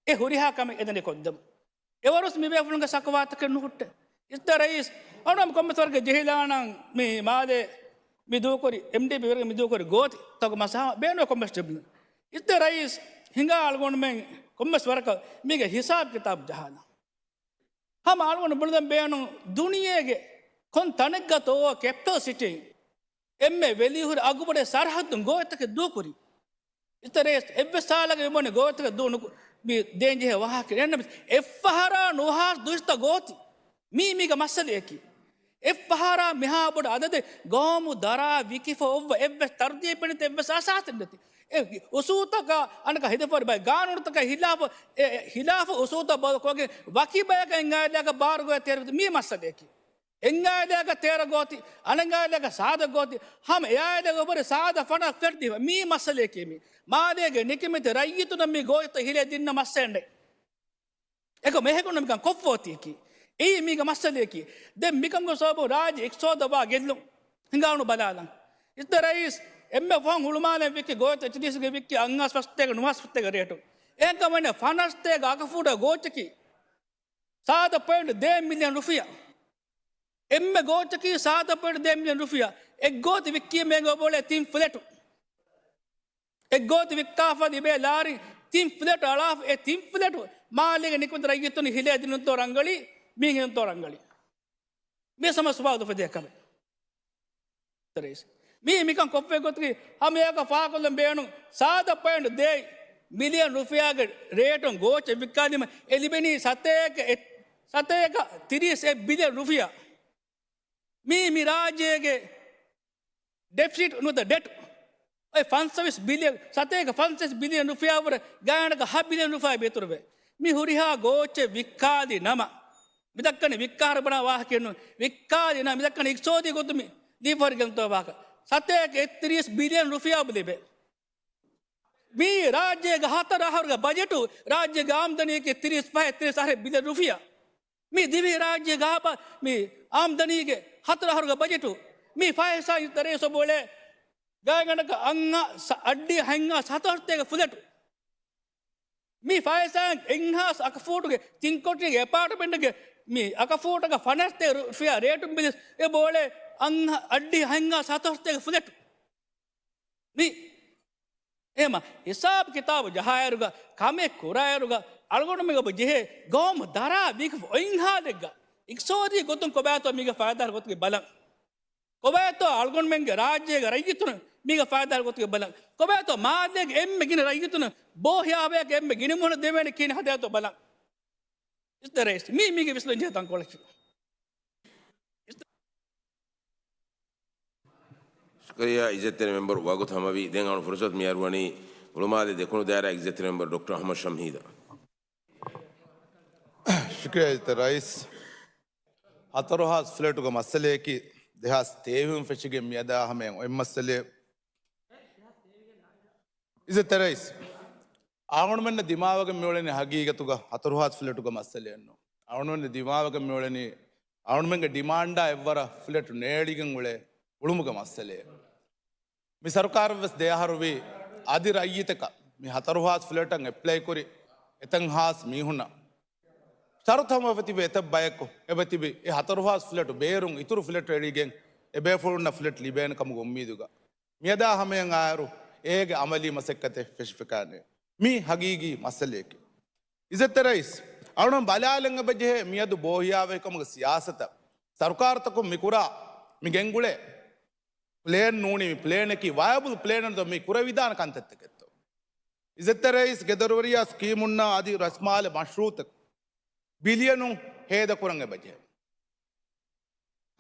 އެ ހުރިހާ ކަމެއް އެދަނީ ކޮށްދެމުން. އެވަރުސް މި ބޭފުޅުންގެ ސަކުވާތަކެއް ނުހުއްޓޭ. އިސްތަ ރައީސް، އަޅުން ކޮންމެސް ވަރަކަށް ޖެހިލާނަން މި މާލޭ މި ދޫކުރި، އެމްޑީޕީ ވަރަކަށް މި ދޫކުރި ގޯތި ތަކު މަސާ ބޭނު ކޮންމެސް ޖެހިލުން. އިސްތަ ރައީސް، ހިނގާ އަޅުގަނޑުމެން ކޮންމެސް ވަރަކަށް މީގެ ހިސާބު ކިތާބު ޖަހާލަން. ހަމަ އަޅުގަނޑު ބުނެދެން ބޭނުން ދުނިޔޭގެ ކޮން ތަނެއްގަތޯ ކެޕިޓަލް ސިޓީ އެންމެ ވެލިހުރި އަގުބޮޑެތި ސަރަހައްދުން ގޯތިތަކެއް ދޫކުރީ. އިސްތަ ރައީސް، އެއްވެސް ސާލަކަށް މި ބުނެ ގޯތިތަކެއް ދޫ ނުކު-، މި ދޭން ޖެހޭ ވާހަކަ ނެތް. އެއް ފަހަރާ ނުވަހާސް ދުއިސައްތަ ގޯތި. މީ މީގެ މައްސަލަޔަކީ. އެއް ފަހަރާ މިހާ ބޮޑު އަދަދެއް ގައުމު ދަރާ ވިކިފަ އޮއްވަ އެއްވެސް ތަރުތީބެއް ނެތި، އެއްވެސް އަސާސެއް ނެތި. އެ އުސޫލުތަކާ އަނެކާ ހިދަފަރި ބައި ގާނޫނުތަކާ ހިލާފަށް، އެ، އެ، ހިލާފަށް އުސޫލުތައް ބަދަލުކޮށްގެން ވަކި ބަޔަކަށް އެންގާލާގަ ބާރުގޮތް ތޭރި މީ މައްސަލަޔަކީ. އެންގާލާގަ ތޭރަ ގޯތި، އަނެއްގާލާގަ ސާދަ ގޯތި، ހަމަ އެއާލާގަ އޮބަރެ ސާދަ ފަނަރަ ފްލެޓް ދީފަ. މީ މައްސަލަޔަކީ މީ. މާލޭގެ ނިކަމެތި ރައްޔިތުންނަށް މި ގޯތިތައް ހިލޭ ދިންނަ މައްސަލައެއް ނެތް. އެކަމް އެހެންނު މިކަން ކޮށްފޯތީކީ. އެއީ މީގެ މައްސަލަޔަކީ. ދެން މިކަމުގެ ސަބަބުން ރާއްޖެ އިޤްތިޞާދަށް ވާ ގެއްލުން ހިނގާނު ބަލާލަން. އިސްތަ ރައީސް، އެންމެ ފަހުން ހުޅުމާލެ ވިއްކި ގޯތި އެޗްޑީސީގެ ވިއްކި އަށް ހާސް ފަސްތޭކަ ނުވަ ހާސް ފަސްތޭކަ ރޭޓު. އެހެންކަމުން ފަނަރަ ސަތޭކަ އަކަފޫޓަށް ގޯތަކީ ސާދަ ޕޮއިންޓް ދޭއް މިލިއަން ރުފިޔާ. އެންމެ ގޯތަކީ ސާދަ ޕޮއިންޓް ދޭއް މިލިއަން ރުފިޔާ. އެއްގޯތި ވިއްކީމޭގެ އޮބޮޅޭ ތިން ފްލެޓު. އެއްގޯތި ވިއްކާފަ ލިބޭ ލާރި ތިން ފްލެޓު އަޅާފަ، އެ ތިން ފްލެޓު މާލޭގެ ނިކަމެތި ރައްޔިތުން ހިލޭ ދިނުންތޯ ރަނގަޅީ، މީހުން ހިނުންތޯ ރަނގަޅީ. މީ ހަމަ ސުވާލު އުފެދޭ ކަމެއް. އިސްތަ ރައީސް، މީ މިކަން ކޮށްފައި ގޮތަކީ ހަމައެއާއެކު ފާހަގަކޮށްލަން ބޭނުން. ސާދަ ޕޮއިންޓް ދޭއް މިލިއަން ރުފިޔާގެ ރޭޓުން ގޯތި ވިއްކާލީމަ އެ ލިބެނީ ސަތޭކަ އެ-، ސަތޭކަ ތިރީސް އެއް ބިލިއަން ރުފިޔާ. މީ މި ރާއްޖޭގެ ޑެފިސިޓް ނުވަތަ ޑެޓް އޮތް ފަންސަވީސް ބިލިއަން، ސަތޭކަ ފަންސަވީސް ބިލިއަން ރުފިޔާ ވުރެ ގާތްގަނޑަކަށް ހަ ބިލިއަން ރުފިޔާ އިތުރުވޭ. މި ހުރިހާ ގޯތި ވިއްކާލި ނަމަ، މި ދައްކަނީ ވިއްކާ ހަރުބަނާ ވާހަކައެއް ނޫން. ވިއްކާލި ނަމަ މި ދައްކަނީ އިޤްތިޞާދީ ގޮތުން މި ލީފަހަރި ގެންތޯ ވާހަކަ. ސަތޭކަ އެއްތިރީސް ބިލިއަން ރުފިޔާ ލިބޭ. މީ ރާއްޖޭގެ ހަތަރު އަހަރުގެ ބަޖެޓު، ރާއްޖޭގެ އާމްދަނީގެ ތިރީސް ފަހެއް ތިރީސް އަހަރެއް ބިލިއަން ރުފިޔާ. މީ ދިވެހި ރާއްޖޭގެ އާބަ-، މި އާމްދަނީގެ ހަތަރު އަހަރުގެ ބަޖެޓު. މީ ފައިސާ އިސްތަ ރައީސް އޮބޮޅޭ ގާތްގަނޑަކަށް އަށް ހާސް އަށްޑިހަ ހަތް ހާސް ހަތަރު ސަތޭކަ ފްލެޓު. މި ފައިސާއިން އެއް ހާސް އަކަފޫޓުގެ ތިން ކޮޓީގެ އެޕާޓްމަންޓްގެ މި އަކަފޫޓަކަށް ފަނަރަ ސަތޭކަ ރުފިޔާ ރޭޓުން ބިލިސް އެބައުޅޭ އަށް ހާ-، އަށްޑިހަ ހަތް ހާސް ހަތަރު ސަތޭކަ ފްލެޓު. މި އެހެމަ ހިސާބު ކިތާބު ޖަހާއިރުގަ، ކަމެއް ކުރާއިރުގަ، އަޅުގަނޑުމެން އެބަ ޖެހޭ ގައުމު ދަރާ ވީކި އޮތް ހާލެއްގަ އިޤްތިޞާދީ ގޮތުން ކޮބާތޯ މީގެ ފައިދާ ގޮތުގެ ބަލަން. ކޮބާތޯ އަޅުގަނޑުމެންގެ ރާއްޖޭގެ ރައްޔިތުން މީގެ ފައިދާ ގޮތުގެ ބަލަން. ކޮބާތޯ މާލޭގެ އެންމެ ގިނަ ރައްޔިތުން ބޯހިޔާވަޔަކަށް އެންމެ ގިނަ މޫނަށް ދެވޭނެ ކިހިނެއް ހަދާތޯ ބަލަން. އިސްތަ ރައީސް، މީ މީގެ ވިސްނުން ޖެހޭ ތަންކޮޅަކީ. ޝުކުރިއްޔާ އިއްޒަތްތެރި މެމްބަރު، ވަގުތު ހަމަވީ. ދެން އަޅުން ފުރުސަތު މި އަރުވަނީ ހުޅުމާލެ ދެކުނު ދާއިރާ އިއްޒަތްތެރި މެމްބަރު ޑޮކްޓަރ އަޙްމަދު ޝަމްހީދަށް. ޝުކުރިއްޔާ އިއްޒަތްތެރި ރައީސް. ހަތަރު ހާސް ފްލެޓުގެ މައްސަލަޔަކީ ދެހާސް ތޭވީހުން ފެށިގެން މިއަދާ ހަމަޔަށް އޮތް މައްސަލައެއް. އިއްޒަތްތެރި ރައީސް، އަޅުގަނޑުމެންނަށް ދިމާވެގެން މިއުޅެނީ ހަގީގަތުގަ ހަތަރު ހާސް ފްލެޓުގެ މައްސަލައެއް ނޫން. އަޅުގަނޑުމެންނަށް ދިމާވެގެން މިއުޅެނީ އަޅުގަނޑުމެންގެ ޑިމާންޑާ އެއްވަރަށް ފްލެޓު ނޭޅިގެން އުޅޭ އުޅުމުގެ މައްސަލައެއް. މި ސަރުކާރަށްވެސް ދެ އަހަރު ވީ، އަދި ރައްޔިތަކަށް މި ހަތަރު ހާސް ފްލެޓަށް އެޕްލައި ކުރި އެތައް ހާސް މީހުންނަށް ޝަރުތު ހަމަވެފަ ތިބި އެތައް ބަޔަކު އެބަ ތިބި އެ ހަތަރު ހާސް ފްލެޓު ބޭރުން އިތުރު ފްލެޓު އެޅިގެން އެ ބޭފުޅުންނަށް ފްލެޓް ލިބޭނެ ކަމުގެ އުއްމީދުގަ. މިއަދާ ހަމަޔަށް އާއިރު އޭގެ އަމަލީ މަސައްކަތެއް ފެށިފަކާނެ. މީ ހަގީގީ މައްސަލައެކޭ. އިއްޒަތްތެރި ރައީސް، އަޅުން ބަލާލަން އެބަޖެހޭ މިއަދު ބޯހިޔާވަހިކަމުގެ ސިޔާސަތަށް ސަރުކާރުތަކުން މި ކުރާ މި ގެންގުޅޭ ޕްލޭން ނޫނީ މި ޕްލޭނަކީ ވަޔަބަލް ޕްލޭނެއްތޯ މި ކުރެވިދާނެ ކަންތައްތަކެއްތޯ؟ އިއްޒަތްތެރި ރައީސް، ގެދޮރުވެރިޔާ ސްކީމުންނާ އަދި ރަސްމާލެ މަޝްރޫއުތަކުން ބިލިއަނުން ހޭދަކުރަން އެބަޖެހޭ.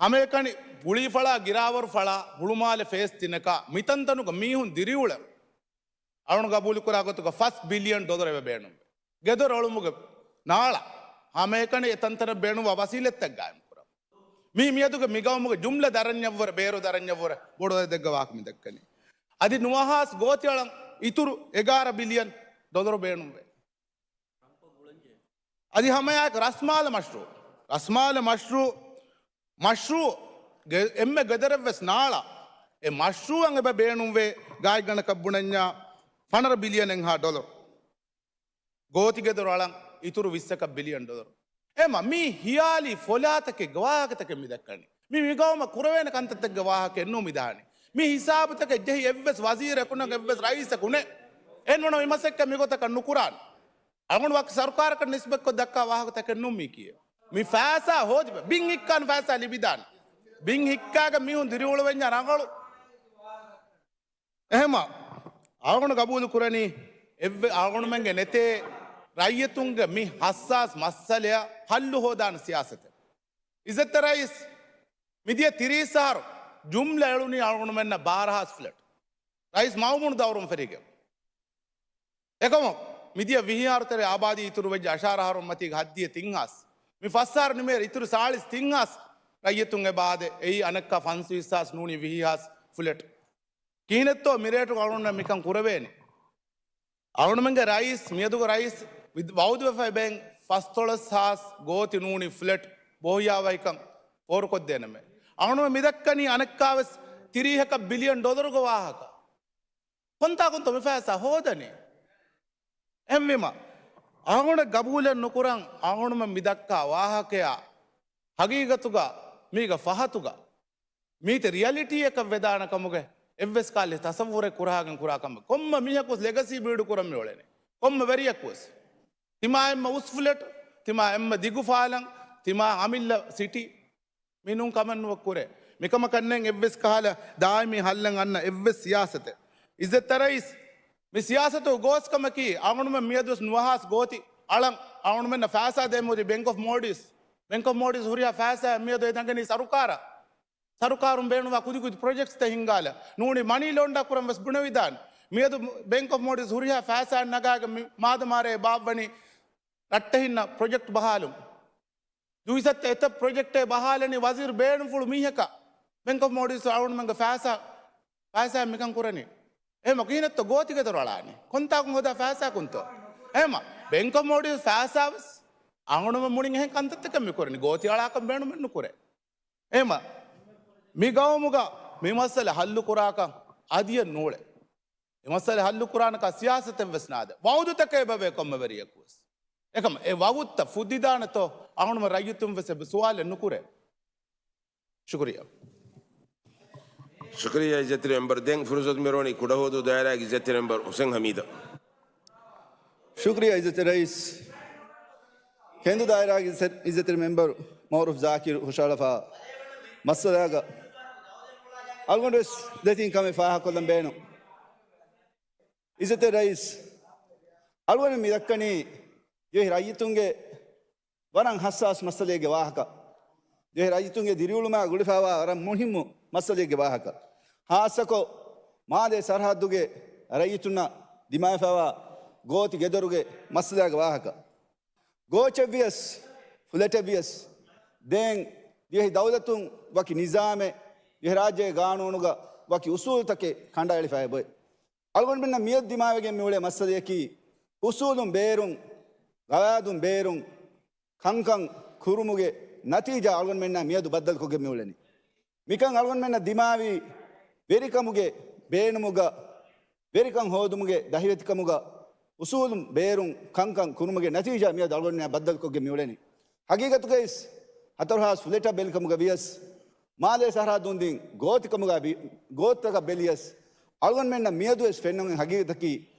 ހަމައެކަނި ގުޅީފަޅާ ގިރާވަރު ފަޅާ ހުޅުމާލެ ފޭސް ތިނަކާ މިތަންތަނުގަ މީހުން ދިރިއުޅެން އަޅުން ގަބޫލުކުރާ ގޮތުގަ ފަސް ބިލިއަން ޑޮލަރ އެބަ ބޭނުންވޭ. ގެދޮރު އަޅުމުގެ ނާޅާ ހަމައެކަނި އެ ތަންތަނަށް ބޭނުންވާ ވަސީލަތްތައް ގާއިމްކުރަން. މީ މިއަދުގެ މިގައުމުގެ ޖުމްލަ ދަރަންޏަށްވުރެ، ބޭރު ދަރަންޏަށްވުރެ ބޮޑު އަދަދެއްގެ ވާހަކަ މި ދައްކަނީ. އަދި ނުވަހާސް ގޯތިއަޅަން އިތުރު އެގާރަ ބިލިއަން ޑޮލަރު ބޭނުންވޭ. އަދި ހަމައެއާއެކު ރަސްމާލެ މަޝްރޫއު، ރަސްމާލެ މަޝްރޫއު، މަޝްރޫއު ގެ-، އެންމެ ގެދަރެއްވެސް ނާޅާ. އެ މަޝްރޫއަށް އެބަ ބޭނުންވޭ ގާތްގަނޑަކަށް ބުނަންޏާ ފަނަރަ ބިލިއަނެއްހާ ޑޮލަރު. ގޯތި ގެދޮރު އަޅަން އިތުރު ވިއްސަކަށް ބިލިއަން ޑޮލަރު. އެމަ މީ ހިޔާލީ ފޮލާތަކެއްގެ ވާހަކަތަކެއް މި ދައްކަނީ. މި މިގައުމަށް ކުރެވޭނެ ކަންތައްތަކެއްގެ ވާހަކައެއް ނޫން މި ދާނީ. މި ހިސާބުތަކެއް ޖެހި އެއްވެސް ވަޒީރަކުނަށް އެއްވެސް ރައީސަކު ނެ. އެންވަނަ މި މަސައްކަތް މިގޮތަކަށް ނުކުރާނެ. އަޅުގަނޑު ވަކި ސަރުކާރަކަށް ނިސްބަތްކޮށް ދައްކާ ވާހަކަތަކެއް ނޫން މީ ކީއެއް. މި ފައިސާ ހޯދިބަ ބިން ހިއްކާން ފައިސާ ލިބިދާނެ. ބިން ހިއްކާގެ މީހުން ދިރިއުޅުވެންޏާ ރަނގަޅު. އެހެމަ އަޅުގަނޑު ގަބޫލު ކުރަނީ އެއްވެ އަޅުގަނޑުމެންގެ ނެތޭ ރައްޔިތުންގެ މި ހައްސާސް މައްސަލަޔަށް ހައްލު ހޯދާނެ ސިޔާސަތެއް. އިއްޒަތްތެރި ރައީސް މިދިޔަ ތިރީސް އަހަރު ޖުމްލަ އެޅުނީ އަޅުގަނޑުމެންނަށް ބާރަ ހާސް ފްލެޓް. ރައީސް މައުމޫނު ދައުރުން ފެރިގެން. އެކަމަކު، މިދިޔަ ވިހި އަހަރު ތެރޭ އާބާދީ އިތުރު ވެއްޖެ އަށާރަ އަހަރުން މަތީގަ ހައްދިޔަ ތިން ހާސް. މި ފަސް އަހަރު ނިމޭ އިތުރު ސާޅީސް ތިން ހާސް ރައްޔިތުން އެބަ ހާދޭ. އެއީ އަނެއްކާ ފަންސަވީސް ހާސް ނޫނީ ވިހި ހާސް ފުލެޓް. ކިހިނެއްތޯ މި ރޭޓު އަޅުގަނޑުމެން މިކަން ކުރެވޭނެ؟ އަޅުގަނޑުމެންގެ ރައީސް، މިއަދުގެ ރައީސް ވިދް-، ވައުދުވެފައި ބޭން ފަސްދޮޅަސް ހާސް ގޯތި ނޫނީ ފުލެޓް ބޯހިޔާވަހިކަން ފޯރުކޮށްދޭނަމޭ. އަޅުގަނޑުމެން މިދައްކަނީ އަނެއްކާވެސް ތިރީހަކަށް ބިލިއަން ޑޮލަރުގެ ވާހަކަ. ކޮންތާކުންތޯ މި ފައިސާ ހޯދަނީ؟ އެހެންވީމަ، އަޅުގަނޑަށް ގަބޫލެއް ނުކުރަން އަޅުގަނޑުމެން މިދައްކާ ވާހަކަޔާ ހަގީގަތުގަ މީގަ ފަހަތުގަ މީތި ރިއަލިޓީއަކަށް ވެދާނެ ކަމުގެ އެއްވެސް ކާލެ ތަސައްވުރެއް ކުރާގެން ކުރާ ކަމެއް. ކޮންމެ މީހަކުވެސް ލެގަސީ ބީޑު ކުރަން މިއުޅެނީ. ކޮންމެ ވެރިޔަކުވެސް. ތިމާ އެންމެ އުސް ފުލެޓް، ތިމާ އެންމެ ދިގު ފާލަން، ތިމާ އަމިއްލަ ސިޓީ. މި ނޫން ކަމެއް ނުވެ ކުރޭ. މިކަމަކަށް ނެތް އެއްވެސް ކަހަލަ ދާއިމީ ހައްލެއް އަންނަ އެއްވެސް ސިޔާސަތެއް. އިއްޒަތްތެރި ރައީސް، މި ސިޔާސަތުގެ ގޯސް ކަމަކީ، އަޅުގަނޑުމެން މިއަދުވެސް ނުވަހާސް ގޯތި އަޅަން އަޅުގަނޑުމެންނަށް ފައިސާ ދޭން މުދި ބެންކް އޮފް މޯލްޑިވްސް. ބެންކް އޮފް މޯލްޑިވްސް ހުރިހާ ފައިސާ މިއަދު އެ ދަނގަނީ ސަރުކާރަށް. ސަރުކާރުން ބޭނުންވާ ކުދިކުދި ޕްރޮޖެކްޓްސްތައް ހިންގާލަ. ނޫނީ މަނީ ލޯންޑާ ކުރަން ވެސް ބުނެވިދާނެ. މިއަދު ބެންކް އޮފް މޯލްޑިވްސް ހުރިހާ ފައިސާ ނަގާގެ މި މާދަމާރޭ ބާއްވަނީ ރައްޓެހިންނަށް ޕްރޮޖެކްޓް ބަހާލުން. ދުއިސައްތަ އެތައް ޕްރޮޖެކްޓެއް ބަހާލަނީ ވަޒީރު ބޭނުންފުޅު މީހަކަށް. ބެންކް އޮފް މޯލްޑިވްސް އަޅުގަނޑުމެންގެ ފައިސާ، ފައިސާ މިކަން ކުރަނީ. އެހެމަ ކިހިނެއްތޯ ގޯތިގެ ދޮރު އަޅާނީ؟ ކޮންތާކުން ހޯދާ ފައިސާ ކުންތޯ؟ އެހެމަ ބެންކް އޮފް މޯލްޑިވްސް ފައިސާ ވެސް އަޅުގަނޑުމެން މުޅިން އެހެން ކަންތައްތަކެއް މި ކުރަނީ. ގޯތި އަޅާކަށް ބޭނުމެއް ނުކުރޭ. އެހެމަ މި ގައުމުގަ މި މައްސަލަ ހައްލު ކުރާކަށް އަދިއެއް ނޫޅޭ. އެ މައްސަލަ ހައްލު ކުރާނަކާ ސިޔާސަތެއް ވެސް ނާދޭ. ވައުދުތަކެއް އެބަވޭ ކޮންމެ ވެރިޔަކު ވެސް. އެކަމަ އެ ވަގުތަށް ފުއްދިދާނެތޯ އަހުނުމަ ރައްޔިތުން ވެސް އެބަ ސުވާލެއް ނުކުރޭ. ޝުކުރިއްޔާ. ޝުކުރިއްޔާ އިއްޒަތްތެރި މެމްބަރު. ދެން ފުރުސަތު މިރޯނީ ކުޑަހުވަދޫ ދާއިރާގެ އިއްޒަތްތެރި މެމްބަރު ހުސެން ހަމީދަށް. ޝުކުރިއްޔާ އިއްޒަތްތެރި ރައީސް. ކެނދު ދާއިރާގެ އިއްޒަތް-، އިއްޒަތްތެރި މެމްބަރު މައުރޫފް ޒާކިރު ހުށަހަޅަފާ މައްސަލާގަ އަޅުގަނޑު ވެސް ދެތިން ކަމެއް ފާހަގަކޮށްލަން ބޭނުން. އިއްޒަތްތެރި ރައީސް، އަޅުގަނޑު މި ދައްކަނީ ދިވެހި ރައްޔިތުންގެ ވަރަށް ހައްސާސް މައްސަލައެއްގެ ވާހަކަ. ދިވެހި ރައްޔިތުންގެ ދިރިއުޅުމާ ގުޅިފައިވާ ވަރަށް މުހިއްމު މައްސަލައެއްގެ ވާހަކަ. ހާއްސަކޮށް، މާލޭ ސަރަހައްދުގެ ރައްޔިތުންނަށް ދިމާވެފައިވާ ގޯތި ގެދޮރުގެ މައްސަލާގެ ވާހަކަ. ގޯޗެއްވިޔަސް، ފުލެޓެއްވިޔަސް، ދެން ދިވެހި ދައުލަތުން ވަކި ނިޒާމެއް، ދިވެހިރާއްޖޭގެ ގާނޫނުގަ ވަކި އުސޫލުތަކެއް ކަނޑައެޅިފައި އެބައޮތް. އަޅުގަނޑުމެންނަށް މިއަދު ދިމާވެގެން މިއުޅޭ މައްސަލަޔަކީ، އުސޫލުން ބޭރުން، ގަވާއިދުން ބޭރުން، ކަންކަން ކުރުމުގެ ނަތީޖާ އަޅުގަނޑުމެންނާ މިއަދު ބައްދަލުކޮށްގެން މިއުޅެނީ. މިކަން އަޅުގަނޑުމެންނަށް ދިމާވީ ވެރިކަމުގެ ބޭނުމުގަ، ވެރިކަން ހޯދުމުގެ ދަހިވެތިކަމުގަ، އުސޫލުން ބޭރުން ކަންކަން ކުރުމުގެ ނަތީޖާ މިއަދު އަޅުގަނޑުމެންނާ ބައްދަލުކޮށްގެން މިއުޅެނީ. ހަގީގަތުގައިސް ހަތަރު ހާސް ފުލެޓަށް ބެލިކަމުގަ ވިޔަސް، މާލޭ ސަރަހައްދުން ދިން ގޯތިކަމުގަ ބި-، ގޯތިތަކަށް ބެލިޔަސް، އަޅުގަނޑުމެންނަށް މިއަދުވެސް ފެންނަން ހަގީގަތަކީ،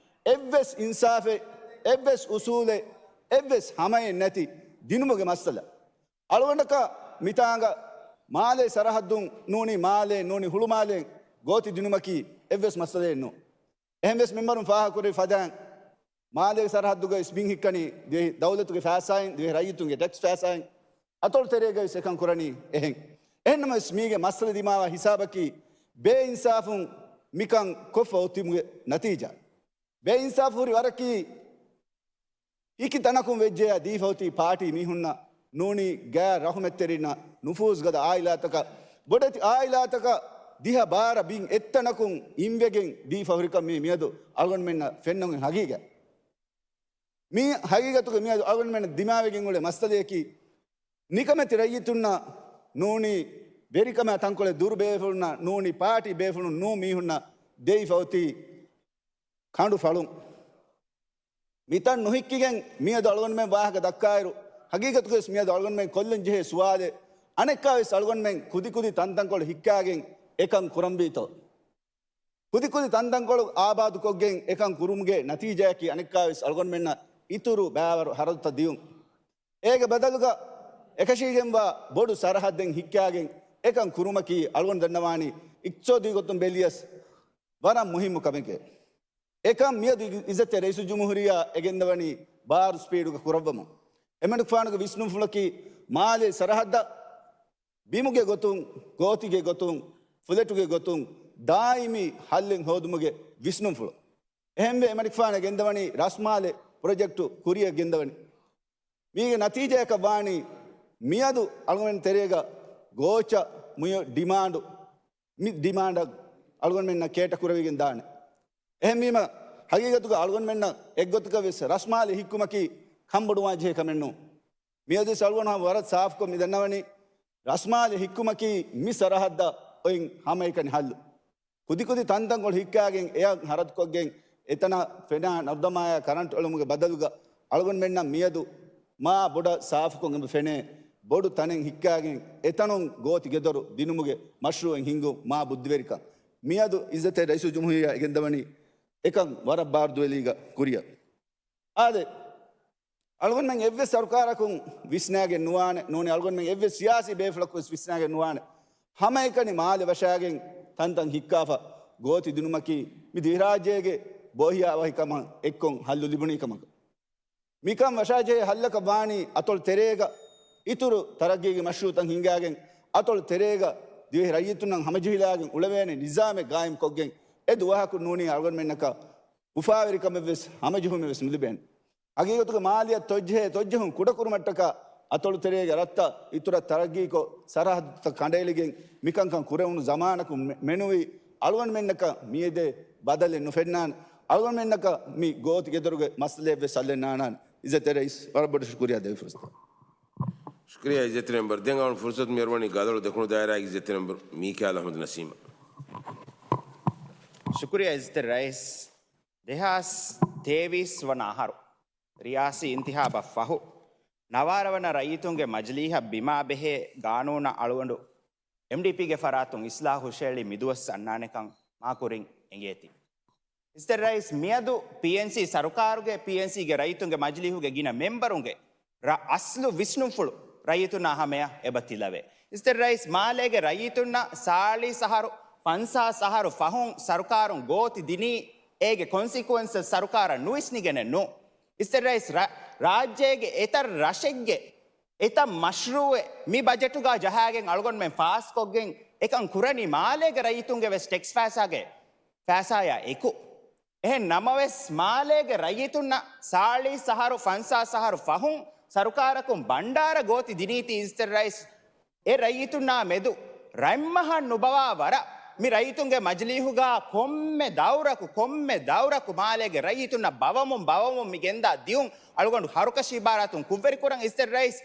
އެއްވެސް އިންސާފެއް، އެއްވެސް އުސޫލެއް، އެއްވެސް ހަމައެއް ނެތި ދިނުމުގެ މައްސަލަ. އަޅުގަނޑަކަށް މިތާނގަ މާލޭ ސަރަހައްދުން ނޫނީ މާލޭ ނޫނީ ހުޅުމާލޭ ގޯތި ދިނުމަކީ އެއްވެސް މައްސަލައެއް ނޫން. އެހެންވެސް މެމްބަރުން ފާހަގަކުރެއްވި ފަދައިން، މާލޭ ސަރަހައްދުގައި ވެސް ބިން ހިއްކަނީ ދިވެހި ދައުލަތުގެ ފައިސާއިން، ދިވެހި ރައްޔިތުންގެ ޓެކްސް ފައިސާއިން، އަތޮޅު ތެރޭގައި ވެސް އެކަން ކުރަނީ އެހެން. އެހެންނަމަވެސް މީގެ މައްސަލަ ދިމާވާ ހިސާބަކީ، ބޭއިންސާފުން މިކަން ކޮށްފަ އޮތުމުގެ ނަތީޖާ. ބޭއިންސާފު ހުރި ވަރަކީ، ހިކި ތަނަކުން ވެއްޖެޔާ ދީފަ އޮތީ ޕާޓީ މީހުންނަށް ނޫނީ ގާތް ރަހުމަތްތެރިންނަށް، ނުފޫޒުގަދަ އާއިލާތަކަށް، ބޮޑެތި އާއިލާތަކަށް ދިހަ ބާރަ ބިން އެއްތަނަކުން އިންވެގެން ދީފަ ހުރިކަން މީ މިއަދު އަޅުގަނޑުމެންނަށް ފެންނަން ހަގީގަތް. މީ ހަގީގަތުގަ މިއަދު އަޅުގަނޑުމެންނަށް ދިމާވެގެން އުޅޭ މައްސަލަޔަކީ، ނިކަމެތި ރައްޔިތުންނަށް ނޫނީ ވެރިކަމާ ތަންކޮޅެއް ދުރު ބޭފުޅުންނަށް ނޫނީ، ޕާޓީ ބޭފުޅުން ނޫ މީހުންނަށް ދެވިފަ އޮތީ ކަނޑު ފަޅުން. މިތަން ނުހިއްކިގެން މިއަދު އަޅުގަނޑުމެން ވާހަކަ ދައްކާއިރު، ހަގީގަތުގަވެސް މިއަދު އަޅުގަނޑުމެން ކޮށްލަން ޖެހޭ ސުވާލެއް، އަނެއްކާވެސް އަޅުގަނޑުމެން ކުދިކުދި ތަންތަންކޮޅު ހިއްކާގެން އެކަން ކުރަންވީތޯ؟ ކުދިކުދި ތަންތަންކޮޅު އާބާދުކޮށްގެން އެކަން ކުރުމުގެ ނަތީޖާއަކީ އަނެއްކާވެސް އަޅުގަނޑުމެންނަށް އިތުރު ބައިވަރު ހަރަދުތައް ދިޔުން. އޭގެ ބަދަލުގަ އެކަށީގެންވާ ބޮޑު ސަރަހައްދެއް ހިއްކާގެން އެކަން ކުރުމަކީ އަޅުގަނޑު ދަންނަވާނީ އިޤްތިޞާދީ ގޮތުން ބެލިޔަސް ވަރަށް މުހިއްމު ކަމެކޭ. އެކަން މިއަދު އިއްޒަތްތެރި ރައީސުލްޖުމްހޫރިއްޔާ އެ ގެންދަވަނީ ބާރު ސްޕީޑުގަ ކުރައްވަމުން. އެމަނިކުފާނުގެ ވިސްނުންފުޅަކީ މާލޭ ސަރަހައްދަށް ބިމުގެ ގޮތުން، ގޯތިގެ ގޮތުން، ފުލެޓުގެ ގޮތުން ދާއިމީ ހައްލެއް ހޯދުމުގެ ވިސްނުންފުޅު. އެހެންވެ، އެމަނިކުފާނަށް ގެންދަވަނީ ރަސްމާލެ ޕްރޮޖެކްޓު ކުރިއަށް ގެންދަވަނީ. މީގެ ނަތީޖާއަކަށް ވާނީ، މިއަދު އަޅުގަނޑު ތެރޭގަ ގޯޗަށް މިއޮތް ޑިމާންޑު، މި ޑިމާންޑަށް އަޅުގަނޑުމެންނަށް ކޭޓަ ކުރެވިގެން ދާނެ. އެހެންވީމަ، ހަގީގަތުގަ އަޅުގަނޑުމެންނަށް އެއްގޮތަކަށް ވެސް ރަސްމާލެ ހިއްކުމަކީ ކަންބޮޑުވާން ޖެހޭ ކަމެއް ނޫން. މިއަދުވެސް އަޅުގަނޑު ހަމަ ވަރަށް ސާފުކޮށް މި ދަންނަވަނީ، ރަސްމާލެ ހިއްކުމަކީ މި ސަރަހައްދަށް އޮތް ހަމައެކަނި ހައްލު. ކުދިކުދި ތަންތަންކޮޅު ހިއްކާގެން އެއަށް ހަރަދުކޮށްގެން އެތަނަށް ފެނާ ނަރުދަމާޔާ ކަރަންޓު އެޅުމުގެ ބަދަލުގަ އަޅުގަނޑުމެންނަށް މިއަދު މާ ބޮޑަށް ސާފުކޮށް އެބަ ފެނޭ ބޮޑު ތަނެއް ހިއްކާގެން އެތަނުން ގޯތި ގެދޮރު ދިނުމުގެ މަޝްރޫއެއް ހިންގުން މާ ބުއްދިވެރިކަން. މިއަދު އިއްޒަތްތެރި ރައީސުލްޖުމްހޫރިއްޔާ އެ ގެންދަވަނީ އެކަން ވަރަށް ބާރު ދުވެލީގަ ކުރިއަށް. އާދެ، އަޅުގަނޑުމެން އެއްވެސް ސަރުކާރަކުން ވިސްނާގެން ނުވާނެ، ނޫނީ އަޅުގަނޑުމެން އެއްވެސް ސިޔާސީ ބޭފުޅަކު ވެސް ވިސްނާގެން ނުވާނެ. ހަމައެކަނި މާލެ ވަށާގެން ތަންތަން ހިއްކާފަ ގޯތި ދިނުމަކީ މި ދިވެހިރާއްޖޭގެ ބޯހިޔާވަހިކަމަށް އެއްކޮށް ހައްލު ލިބުނީ ކަމަކަށް. މިކަން ވަށާޖެހޭ ހައްލަކަށް ވާނީ އަތޮޅު ތެރޭގަ އިތުރު ތަރައްގީގެ މަޝްރޫއުތައް ހިންގާގެން، އަތޮޅު ތެރޭގަ ދިވެހި ރައްޔިތުންނަށް ހަމަޖެހިލާގެން އުޅެވޭނެ ނިޒާމެއް ގާއިމްކޮށްގެން އެ ދުވަހަކު ނޫނީ އަޅުގަނޑުމެންނަކަށް އުފާވެރިކަމެއްވެސް ހަމަޖެހުމެއްވެސް ނުލިބޭނެ. ހަގީގަތުގަ މާލެއަށް ތޮއްޖެހޭ ތޮއްޖެހުން ކުޑަކުރުމަށްޓަކާ އަތޮޅު ތެރޭގެ ރަށްތައް އިތުރަށް ތަރައްގީކޮށް، ސަރަހައްދުތައް ކަނޑައެޅިގެން މިކަންކަން ކުރެވުނު ޒަމާނަކުން މެ-، މެނުވީ އަޅުގަނޑުމެންނަކަށް މިއެދޭ ބަދަލެއް ނުފެންނާނެ. އަޅުގަނޑުމެންނަކަށް މި ގޯތި ގެދޮރުގެ މައްސަލައެއްވެސް ހައްލެއް ނާނާނެ. އިއްޒަތްތެރި ރައީސް، ވަރަށް ބޮޑަށް ޝުކުރިއްޔާ ދެވި ފުރުސަތަށް. ޝުކުރިއްޔާ އިއްޒަތްތެރި މެމްބަރު. ދެން އަޅުގަނޑު ފުރުސަތު މިއަރުވަނީ ގަދައަޅު ދެކުނު ދާއިރާގެ އިއްޒަތްތެރި މެމްބަރު މީކާއިލް އަޙްމަދު ނަސީމަށް. ޝުކުރިއްޔާ އިއްޒަތްތެރި ރައީސް. ދެހާސް ތޭވީސް ވަނަ އަހަރު ރިޔާސީ އިންތިހާބަށް ފަހު، ނަވާރަ ވަނަ ރައްޔިތުންގެ މަޖިލީހަށް ބިމާ ބެހޭ ގާނޫނަށް އަޅުގަނޑު އެމްޑީޕީގެ ފަރާތުން އިސްލާހު ހުށައެޅި މިދުވަސް އަންނާނެކަން މާކުރިން އެނގޭތީ. އިއްޒަތްތެރި ރައީސް، މިއަދު ޕީއެންސީ ސަރުކާރުގެ، ޕީއެންސީގެ ރައްޔިތުންގެ މަޖިލީހުގެ ގިނަ މެމްބަރުންގެ ރަ-، އަސްލު ވިސްނުންފުޅު ރައްޔިތުންނާ ހަމަޔަށް އެބަ ތިލަވޭ. އިއްޒަތްތެރި ރައީސް، މާލޭގެ ރައްޔިތުންނަށް ސާޅީސް އަހަރު، ފަންސާސް އަހަރު ފަހުން ސަރުކާރުން ގޯތި ދިނީ، އޭގެ ކޮންސިކުއެންސަސް ސަރުކާރަށް ނުވިސްނިގެނެއް ނޫން. އިއްޒަތްތެރި ރައީސް، ރާ-، ރާއްޖޭގެ އެތައް ރަށެއްގެ އެތައް މަޝްރޫއެއް މި ބަޖެޓުގަ ޖަހާގެން އަޅުގަނޑުމެން ފާސްކޮށްގެން އެކަން ކުރަނީ މާލޭގެ ރައްޔިތުންގެ ވެސް ޓެކްސް ފައިސާގެ ފައިސާޔާ އެކު. އެހެން ނަމަވެސް، މާލޭގެ ރައްޔިތުންނަށް ސާޅީސް އަހަރު، ފަންސާސް އަހަރު ފަހުން ސަރުކާރަކުން ބަންޑާރަ ގޯތި ދިނީތީ އިއްޒަތްތެރި ރައީސް، އެ ރައްޔިތުންނާ މެދު ރަތްމަހަށް ނުބަވާ ވަރަށް މި ރައްޔިތުންގެ މަޖިލީހުގަ ކޮންމެ ދައުރަކު، ކޮންމެ ދައުރަކު މާލޭގެ ރައްޔިތުންނަށް ބަވަމުން، ބަވަމުން މި ގެންދާ ދިޔުން އަޅުގަނޑު ހަރުކަށި އިބާރާތުން ކުށްވެރިކުރަން. އިއްޒަތްތެރި ރައީސް،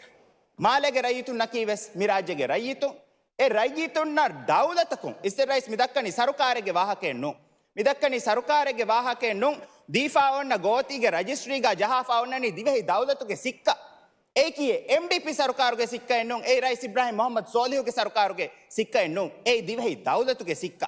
މާލޭގެ ރައްޔިތުންނަކީ ވެސް މި ރާއްޖޭގެ ރައްޔިތުން. އެ ރައްޔިތުންނަށް ދައުލަތަކުން، އިއްޒަތްތެރި ރައީސް، މި ދައްކަނީ ސަރުކާރެއްގެ ވާހަކައެއް ނޫން. މި ދައްކަނީ ސަރުކާރެއްގެ ވާހަކައެއް ނޫން. ދީފާ އޮންނަ ގޯތީގެ ރަޖިސްޓްރީގަ ޖަހާފާ އޮންނަނީ ދިވެހި ދައުލަތުގެ ސިއްކަ. އެއީކީ އެމްޑީޕީ ސަރުކާރުގެ ސިއްކައެއް ނޫން. އެއީ ރައީސް އިބްރާހިމް މުޙައްމަދު ސޯލިހުގެ ސަރުކާރުގެ ސިއްކައެއް ނޫން. އެއީ ދިވެހި ދައުލަތުގެ ސިއްކަ.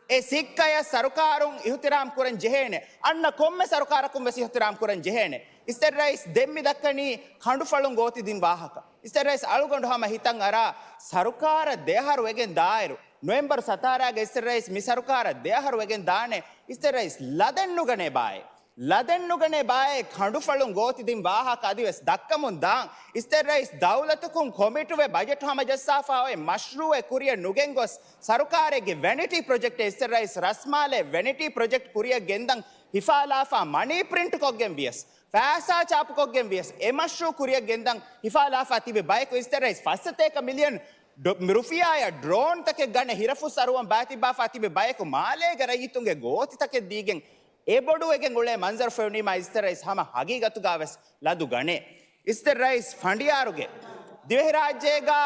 އެ ސިއްކަޔަށް ސަރުކާރުން އިޙުތިރާމް ކުރަން ޖެހޭނެ. އަންނަ ކޮންމެ ސަރުކާރަކުން ވެސް އިޙުތިރާމް ކުރަން ޖެހޭނެ. އިއްޒަތްތެރި ރައީސް، ދެން މި ދައްކަނީ ކަނޑުފަޅުން ގޯތި ދިން ވާހަކަ. އިއްޒަތްތެރި ރައީސް، އަޅުގަނޑު ހަމަ ހިތަށް އަރާ، ސަރުކާރަށް ދެއަހަރު ވެގެން ދާއިރު، ނޮވެމްބަރު ސަތާރާގަ އިއްޒަތްތެރި ރައީސް މި ސަރުކާރަށް ދެއަހަރު ވެގެން ދާނެ. އިއްޒަތްތެރި ރައީސް، ލަދެއްނުގަނޭ ބާއޭ. ލަދެއްނުގަނޭ ބާއޭ ކަނޑުފަޅުން ގޯތި ދިން ވާހަކަ އަދިވެސް ދައްކަމުން ދާން. އިއްޒަތްތެރި ރައީސް، ދައުލަތަކުން ކޮމިޓުވެ ބަޖެޓު ހަމަޖައްސާފާ އޮތް މަޝްރޫއެއް ކުރިއަށް ނުގެންގޮސް، ސަރުކާރެއްގެ ވެނިޓީ ޕްރޮޖެކްޓެއް، އިއްޒަތްތެރި ރައީސް، ރަސްމާލޭ ވެނިޓީ ޕްރޮޖެކްޓް ކުރިއަށް ގެންދަން ހިފާލާފާ މަނީ ޕްރިންޓް ކޮށްގެން ވިޔަސް، ފައިސާ ޗާޕުކޮށްގެން ވިޔަސް، އެ މަޝްރޫއު ކުރިއަށް ގެންދަން ހިފާލާފާ ތިބި ބަޔަކު، އިއްޒަތްތެރި ރައީސް، ފައްސަތޭކަ މިލިއަން ޑޮ-، ރުފިޔާއަށް ޑްރޯންތަކެއް ގަނެ ހިރަފުށް އަރުވަން ބާތިއްބާފާ ތިބި ބަޔަކު، މާލޭގެ ރައްޔިތުންގެ ގޯތިތަކެއް ދީގެން އެބޮޑުވެގެން އުޅޭ މަންޒަރު ފެނުނީމާ، އިއްޒަތްތެރި ރައީސް، ހަމަ ހަގީގަތުގަ ވެސް ލަދު ގަނޭ. އިއްޒަތްތެރި ރައީސް، ފަނޑިޔާރުގެ ދިވެހިރާއްޖޭގަ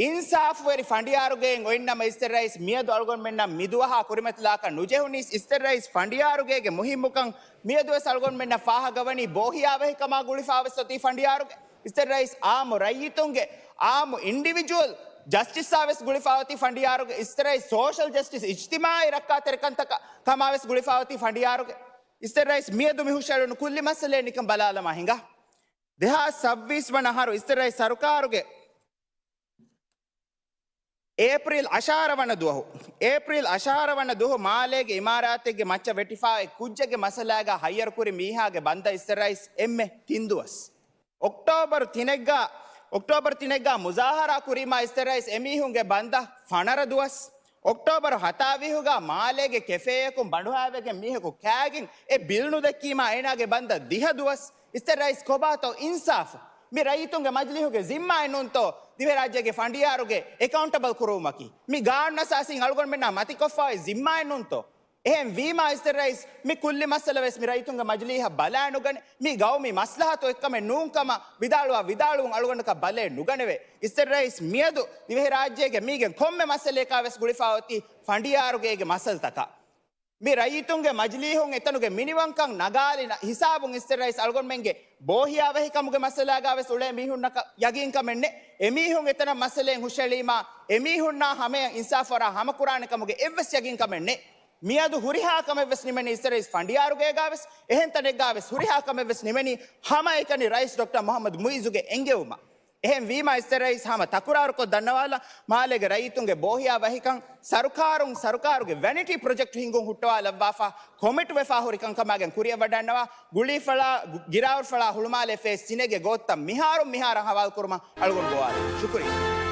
އިންސާފުވެރި ފަނޑިޔާރުގައި އޮތްނަމަ އިސްތެ ރައީސް މިއަދު އަޅުގަނޑުމެންނަށް މިދުވަހާ ކުރިމަތިލާކަށް ނުޖެހުނީސް. އިސްތެ ރައީސް ފަނޑިޔާރުގައިގެ މުހިއްމުކަން މިއަދުވެސް އަޅުގަނޑުމެންނަށް ފާހަގަވަނީ ބޯހިޔާވަހިކަމާ ގުޅިފާވެސް އޮތީ ފަނޑިޔާރުގެ. އިސްތެ ރައީސް އާއްމު ރައްޔިތުންގެ އާއްމު އިންޑިވިޖުއަލް ޖަސްޓިސްއާވެސް ގުޅިފާ އޮތީ ފަނޑިޔާރުގެ. އިސްތެ ރައީސް ސޯޝަލް ޖަސްޓިސް އިޖްތިމާއީ ރައްކާތެރިކަންތަކަށް ކަމާވެސް ގުޅިފާ އޮތީ ފަނޑިޔާރުގެ. އިސްތެ ރައީސް މިއަދު މި ހުށައެޅުނު ކުއްލި މައްސަލައެއް ނިކަން ބަލާލަމާ ހިނގާ. ދެހާސް ސައްބީސް ވަނަ އަހަރު އިސްތެ ރައީސް ސަރުކާރުގެ އޭޕްރީލް އަށާރަ ވަނަ ދުވަހު، އޭޕްރީލް އަށާރަ ވަނަ ދުވަހު މާލޭގެ އިމާރާތެއްގެ މައްޗަށް ވެއްޓިފާ އޮތް ކުއްޖެއްގެ މައްސަލާގަ ހައްޔަރުކުރި މީހާގެ ބަންދަށް އިސްތެ ރައީސް އެންމެ ތިން ދުވަސް. އޮކްޓޯބަރު ތިނެއްގަ، އޮކްޓޯބަރު ތިނެއްގަ މުޒާހަރާ ކުރީމާ އިސްތެ ރައީސް އެމީހުންގެ ބަންދަށް ފަނަރަ ދުވަސް. އޮކްޓޯބަރު ހަތާވީހުގަ މާލޭގެ ކެފޭއަކުން ބަނޑުހައިވެގެން މީހަކު ކާގެން އެ ބިލް ނުދެއްކީމާ އޭނާގެ ބަންދަށް ދިހަ ދުވަސް. އިސްތެ ރައީސް ކޮބާތޯ އިންސާފު؟ މި ރައްޔިތުންގެ މަޖިލީހުގެ ޒިންމާއެއް ނޫންތޯ ދިވެހިރާއްޖޭގެ ފަނޑިޔާރުގެ އެކައުންޓަބަލް ކުރުވުމަކީ؟ މި ގާނޫނު އަސާސީން އަޅުގަނޑުމެންނާ މަތިކޮށްފާ އޮތް ޒިންމާއެއް ނޫންތޯ؟ އެހެން ވީމާ އިސްތެ ރައީސް މި ކުއްލި މައްސަލަ ވެސް މި ރައްޔިތުންގެ މަޖިލީހަށް ބަލާނުގަނެ، މި ގައުމީ މަސްލަހަތު އޮތްކަމެއް ނޫންކަމަށް ވިދާޅުވާ ވިދާޅުވުން އަޅުގަނޑަކަށް ބަލައެއް ނުގަނެވޭ. އިސްތެ ރައީސް މިއަދު ދިވެހިރާއްޖޭގެ މީގެން ކޮންމެ މައްސަލަޔަކާ ވެސް ގުޅިފާ އޮތީ ފަނޑިޔާރުގޭގެ މައްސަލަތަކަށް. މި ރައްޔިތުންގެ މަޖިލީހުން އެތަނުގެ މިނިވަންކަން ނަގާލި ހިސާބުން އިސްތެ ރައީސް އަޅުގަނޑުމެންގެ ބޯހިޔާވަހިކަމުގެ މައްސަލާގާ ވެސް އުޅޭ މީހުންނަކަށް ޔަގީންކަމެއް ނެތް. އެމީހުން އެތަނަށް މައްސަލައެއް ހުށައެޅީމާ އެމީހުންނާ ހަމަޔަށް އިންސާފުވަރާ ހަމަކުރާނެ ކަމުގެ އެއްވެސް ޔަގީންކަމެއް ނެތް. މިއަދު ހުރިހާ ކަމެއް ވެސް ނިމެނީ އިސްތެ ރައީސް ފަނޑިޔާރުގޭގާ ވެސް، އެހެން ތަނެއްގާ ވެސް ހުރިހާ ކަމެއް ވެސް ނިމެނީ ހަމައެކަނި ރައީސް ޑޮކްޓަރ މުހައްމަދު މުއިއްޒުގެ އެންގެވުމަށް. އެހެން ވީމާ އިސްތެ ރައީސް ހަމަ ތަކުރާރުކޮށް ދަންނަވާލާ، މާލޭގެ ރައްޔިތުންގެ ބޯހިޔާ ވަހިކަން ސަރުކާރުން، ސަރުކާރުގެ ވެނިޓީ ޕްރޮޖެކްޓް ހިންގުން ހުއްޓަވާލައްވާފާ، ކޮމިޓް ވެފާ ހުރި ކަންކަމާގެން ކުރިއަށް ވަޑައިގަންނަވާ، ގުޅީފަޅާ، ގިރާއުރުފަޅާ ހުޅުމާލޭ ފޭސް ތިނެއްގެ ގޯތިތައް މިހާރުން މިހާރަށް ހަވާލުކުރުމަށް އަޅުގަނޑު ގޮވާލަން. ޝުކުރިއްޔާ.